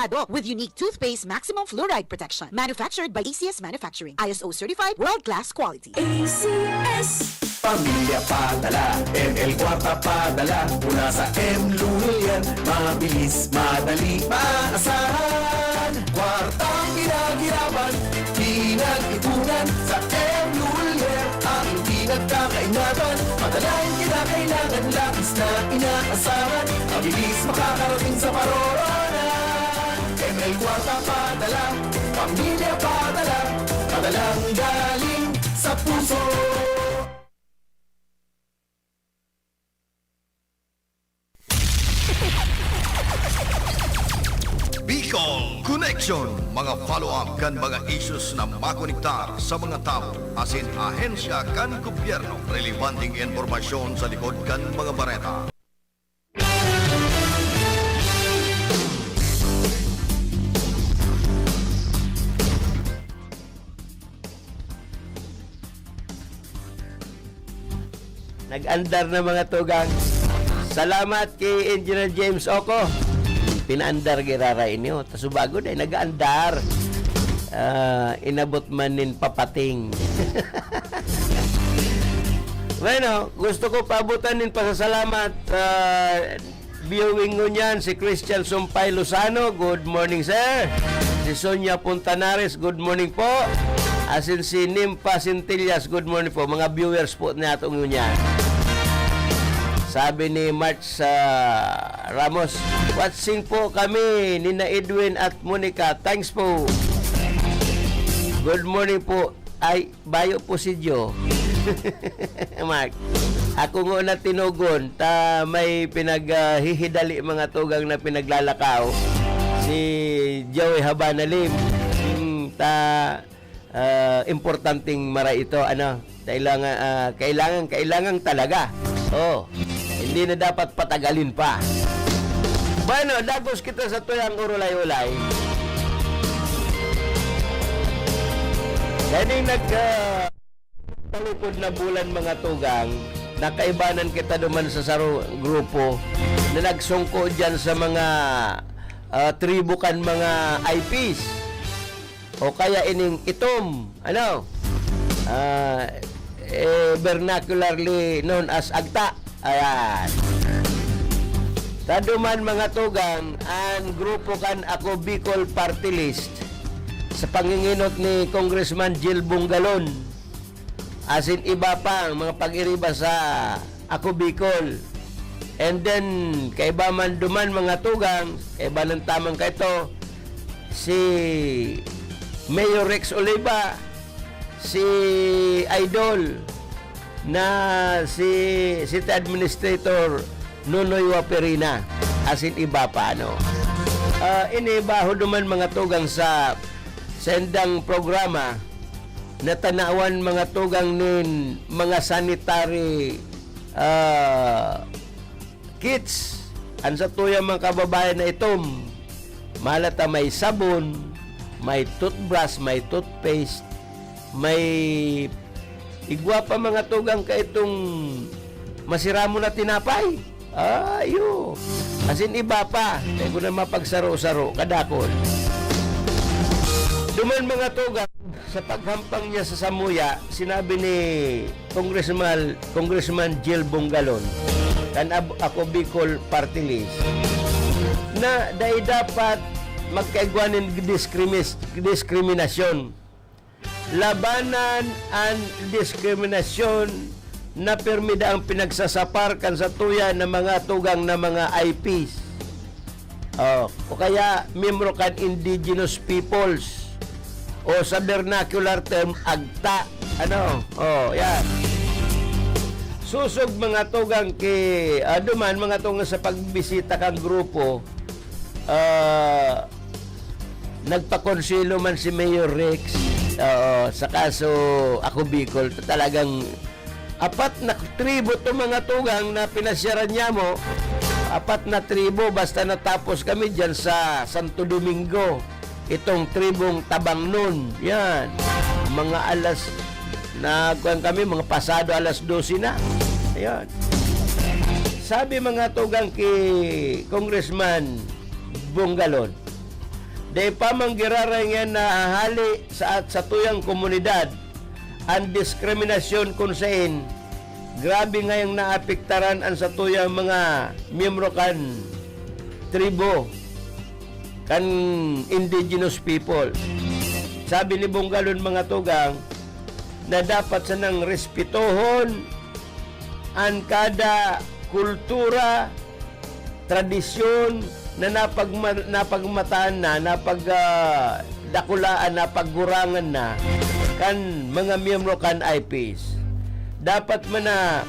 Ado with unique toothpaste maximum fluoride protection. Manufactured by A C S Manufacturing. I S O certified, world-class quality. A C S. Pamilya Padala, M L Kwarta Padala, mula sa M Lulian. Mabilis, madali, maasahan. Kwartang pinaghirapan, pinag-ipunan sa M Lulian. Aking pinagkakaingatan, madalang kinakailangan, labis na inaasahan. Mabilis makakarating sa parooranan. M L Kwarta Padala, Pamilya Padala, padalang galing sa puso. Bicol Connection, mga follow-up kan mga issues na makonektar sa mga tawo asin ahensya kan gobyerno. Relebanteng impormasyon sa likod kan mga bareta. Nag-andar na, mga tugang. Salamat ki Engineer James Oco. Pinaandar giraray niyo. Ta subago na, nag-andar. Ah, inabot man nin papating. Bueno, gusto ko paabotan nin pasasalamat, ah, viewing ngunyan si Christian Sumpay Lozano. Good morning, sir. Si Sonia Puntanares, good morning po. Asin si Nympha Centellas, good morning po. Mga viewers po nato ngunyan. Sabi ni March, ah, Ramos, "Watching po kami ni na Edwin at Monica. Thanks po." Good morning po. Ay, bayo po si Joe. Mark, ako ngona tinugon, ta may pinag, ah, hihidali mga tugang na pinaglalakaw, si Joey Habanalim. Hmm, ta, ah, importanteng mara ito, ano, kailangan, ah, kailangan, kailangan talaga. Oh, hindi na dapat patagalin pa. Bueno, dagos kita sa tuyang urulay-ulay. Kaning nag, ah, talupod na bulan, mga tugang, nakaibanan kita duman sa saro grupo na nagsungko diyan sa mga, ah, tribo kan mga I Ps. O kaya ining itom, ano? Ah, eh, vernacularly known as agta. Ayan. Sa duman, mga tugang, an grupo kan Ako Bicol Party List sa panginginot ni Congressman Jil Bongalon, asin iba pa ang mga pag-iriba sa Ako Bicol. And then, kaiba man duman, mga tugang, kaiba ng tamang kaito, si Mayor Rex Oliva, si Idol na si City Administrator Nonoy Waperina, asin iba pa, ano. Ah, ini baho duman, mga tugang, sa sendang programa na tanawan, mga tugang, nin mga sanitary, ah, kits. An satuyang mga kababayan na itom, mahala ta may sabon, may toothbrush, may toothpaste, may igwa pa, mga tugang, kaitong masiramon na tinapay. Ayo. Asin iba pa. Kaya ko na mapagsaro-saro, kadakol. Duman, mga tugang, sa paghampang niya sa samuya, sinabi ni Congressman, Congressman Jil Bongalon, kan Ab-, Ako Bicol Party List, na dai dapat magkaigwa nin discrimis-, diskriminasyon. Labanan an diskriminasyon na pirmi daang pinagsasapar kan satuya na mga tugang na mga I Ps. Oh, o kaya miyembro kan indigenous peoples, o sa vernacular term, agta. Ano? Oh, yan. Susog, mga tugang, ki, ah, duman, mga tugang, sa pagbisita kang grupo, ah, nagpakonselo man si Mayor Rex, oo, sa kaso Ako Bicol, talagang apat na tribo to, mga tugang, na pinasyaran niya mo. Apat na tribo, basta natapos kami diyan sa Santo Domingo. Itong tribong Tabangnon, yan. Mga alas, nagkuhan kami, mga pasado alas dose na. Ayan. Sabi, mga tugang, ki Congressman Bongalon, Dai pa man giraray ngunyan nahahali sa, sa satuyang komunidad an diskriminasyon kun saen grabe ngayang naapektaran an satuyang mga miyembro kan tribo, kan indigenous people. Sabi ni Bongalon, mga tugang, na dapat sanang respetohon an kada kultura, tradisyon na napagma-, napagmataan na, napag-, ah, dakulaan na, paggurangan na kan mga miyembro kan I P S. Dapat man na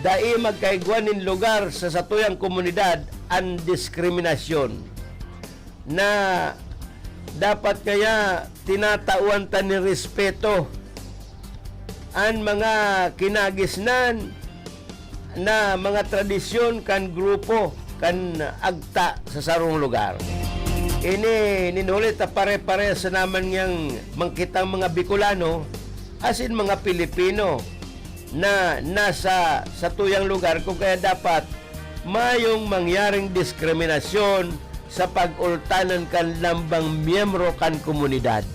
dai magkaigwa nin lugar sa satuyang komunidad an diskriminasyon, na dapat kaya tinatawan ta nin respeto an mga kinagisnan na mga tradisyon kan grupo kan agta sa sarong lugar. Ini nin huli ta pare-parehas naman niyang mangkitang mga Bicolano asin mga Pilipino na nasa satuyang lugar, kung kaya dapat mayong mangyaring diskriminasyon sa pag-ultanan kan lambang miyembro kan komunidad,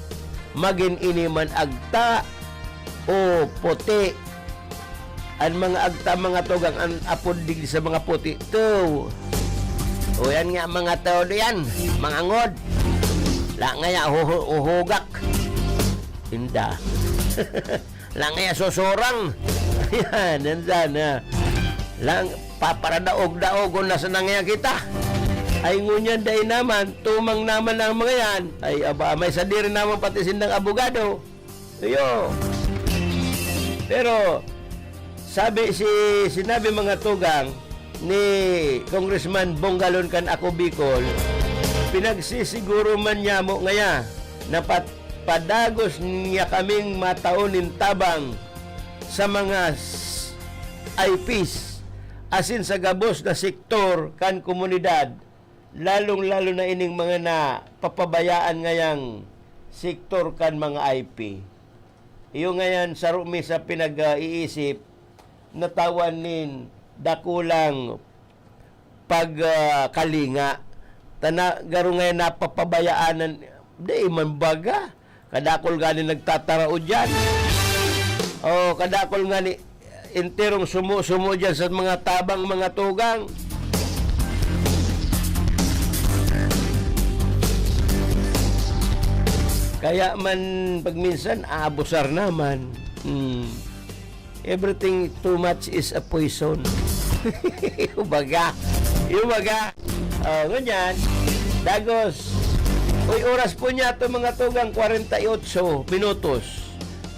magin ini man agta o puti. An mga agta, mga tugang, an apod digdi sa mga puti, tuw. O yan nga, mga tuw diyan, mga ngod. La ngaya, huhu-, uhugak. Inda. La ngaya, susurang. Yan, yan sana. Lang, paparadaog-daogon na sana ngaya kita. Ay, ngunyan, dai naman, tumang naman ang mga yan. Ay, aba, may sadiri naman pati sindang abogado. Iyo. Pero, sabi si, sinabi, mga tugang, ni Congressman Bongalon kan Ako Bicol, pinagsisiguro man niya mo ngaya na pat-, padagos niya kaming matao nin tabang sa mga s-, I Ps, asin sa gabos na sektor kan komunidad, lalong-lalo na ining mga napapabayaan ngayang sektor kan mga I P. Iyo ngayan, saro mi sa pinag-iisip, natawan nin dakulang pag, ah, kalinga. Tana, garo ngayan napapabayaan, dai man baga. Kadakol gani nagtataraod diyan. Oh, kadakol gani enterong sumo-sumo diyan sa mga tabang, mga tugang. Kaya man, pag minsan, aabusar naman. Hmm. Everything too much is a poison. Yung baga. Yung baga. Oh, ngunyan, dagos. Uy, oras po niya to, mga tugang, kwarenta y otso minutos.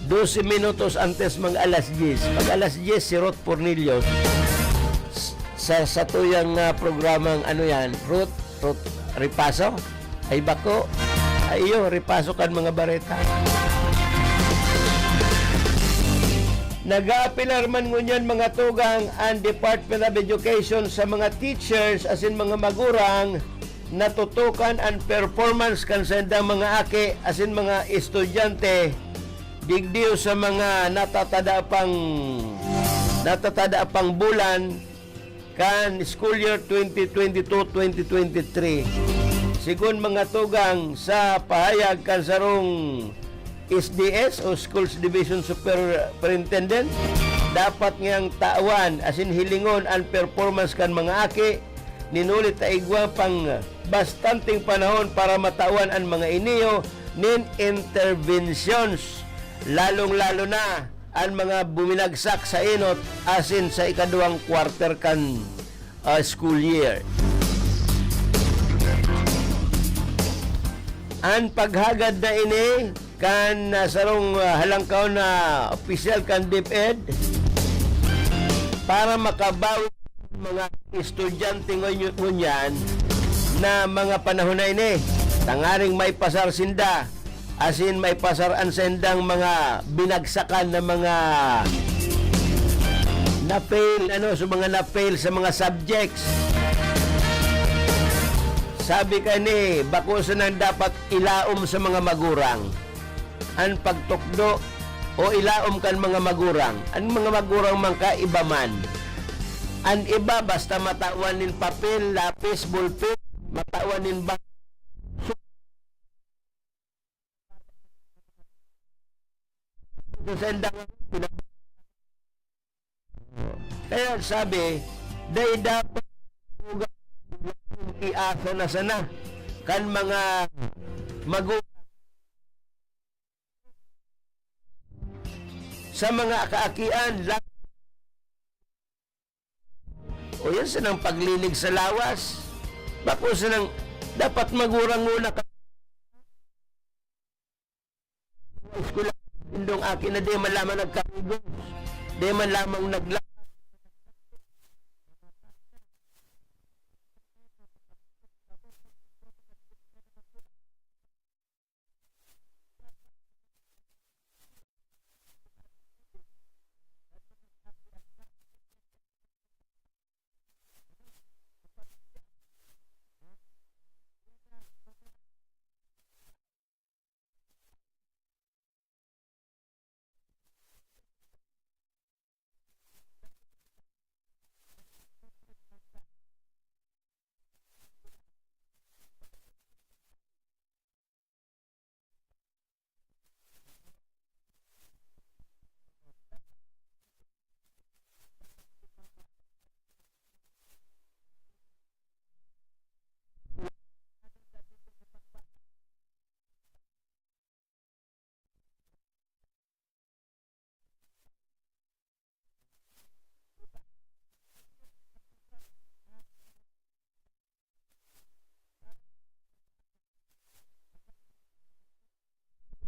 Dose minutos antes mag alas dyes. Pag alas dyes, si Ruth Pornillos, s-, sa, sa tuyang, ah, programang ano yan, Ruth, Ruth Repaso? Ay, bako. Ay, iyo, Repaso kan mga bareta. Nag-aapelar man ngunyan, mga tugang, ang Department of Education sa mga teachers asin mga magurang na tutukan an performance kan saindang mga aki asin mga estudyante digdi sa mga natatada pang, natatada pang bulan kan school year twenty twenty-two, twenty twenty-three. Sigon mga tugang sa pahayag kan sarong S D S o Schools Division Superintendent, dapat ngayang tawan asin hilingon an performance kan mga aki, nin huli ta igwa pang bastanteng panahon para matawan an mga iniyo nin interventions, lalong-lalo na an mga buminagsak sa enot asin sa ikaduwang quarter kan, ah, school year. An paghagad na ini kan, ah, sarong, ah, halangkaw na opisyal kan DepEd para makabawi mga estudyante ngunyan, ngunyan na mga panahon na ini, tanganing maipasar sinda, asin maipasar an saindang mga binagsakan na mga na-fail, ano, sa mga na-fail sa mga subjects. Sabi kani, bako sanang dapat ilaom sa mga magurang an pagtukdo o ilaom kan mga magurang. An mga magurang man kaiba man. An iba, basta matawan nin papel, lapis, bulpin, matawan nin ba-, Kaya sabi, dai dapat iasa na sana kan mga magulang sa mga kaakian, la-, o yan, sanang paglilig sa lawas. Bako sanang dapat magurang muna ka. Eskwela, indong aki na di man lamang nagkarigos, di man lamang nagla-,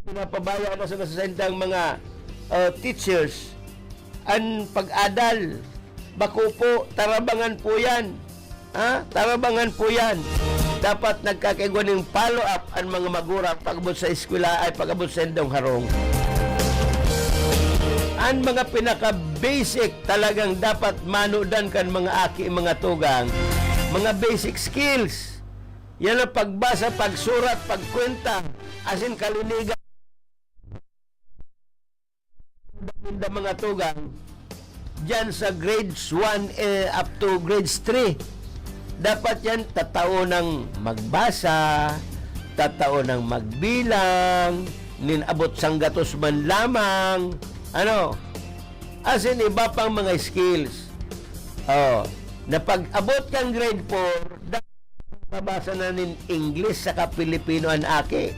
Pinapabaya na sa nasasendang mga, ah, teachers an pag-adal. Bako po, tarabangan po yan. Ha? Tarabangan po yan. Dapat nagkakaigwa ning follow-up an mga magurang pag-abot sa eskwela ay pag-abot sa indong harong. An mga pinaka-basic talagang dapat manodan kan mga aki, mga tugang, mga basic skills. Yan ang pagbasa, pagsurat, pagkwenta, asin kalinigan. Ninda mga tugang, diyan sa grades one, eh, up to grades three, dapat yan tatao nang magbasa, tatao nang magbilang, nin abot sanggatos man lamang, ano, asin iba pang mga skills. Oh, na pag-abot kang grade four, da-, mabasa na nin English saka Pilipino an aki.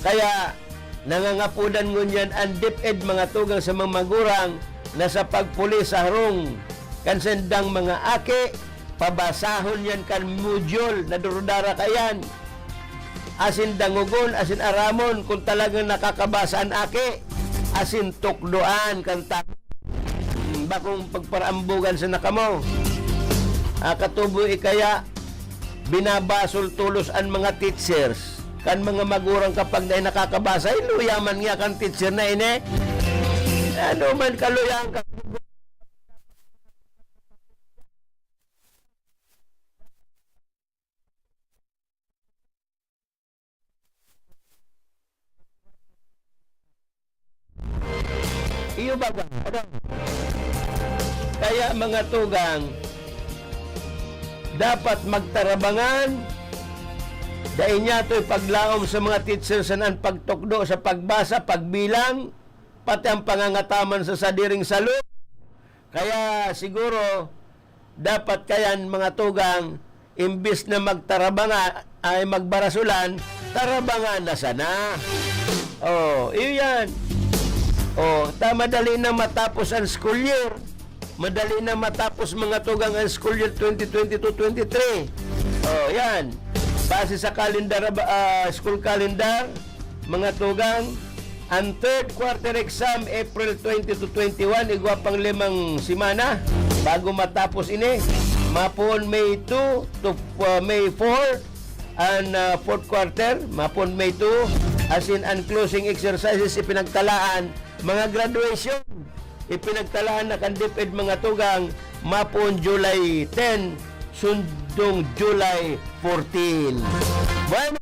Kaya, nangangapodan ngunyan an DepEd, mga tugang, sa mga magurang na sa pagpuli sa harong kan sindang mga aki, pabasahon yan kan module na durudara kaiyan. Asin dangogon, asin aramon kung talagang nakakabasa an aki, asin tukdoan kan ta-, bakong pagparaambugan sana kamo. Ah, katubo, ikaya, binabasol tolos an mga teachers kan mga magurang kapag dai nakakabasa. Ay, luya man nga kan teacher na ini. Ano man kaluya an ka- Iyo baga, ano? Kaya, mga tugang, dapat magtarabangan. Dai niya to'y paglaom sa mga teacher sana an pagtukdo sa pagbasa, pagbilang, pati ang pangangataman sa sadiring salo. Kaya siguro, dapat kayan, mga tugang, imbis na magtarabanga-, ay, magbarasolan, tarabangan na sana. Oh, iyo yan. Oh, ta madali na matapos ang school year. Madali na matapos, mga tugang, ang school year twenty twenty-two twenty-three. Oh, yan. Base sa calendar, ah, school calendar, mga tugang, ang third quarter exam, April twenty to twenty-one, igwa pang limang semana bago matapos ini. Mapoon May two to, uh, May four, an, uh, fourth quarter, mapoon May two, asin an closing exercises ipinagtalaan, mga graduation, ipinagtalaan na kan DepEd, mga tugang, mapoon July ten, sundong July fourteen. Bueno,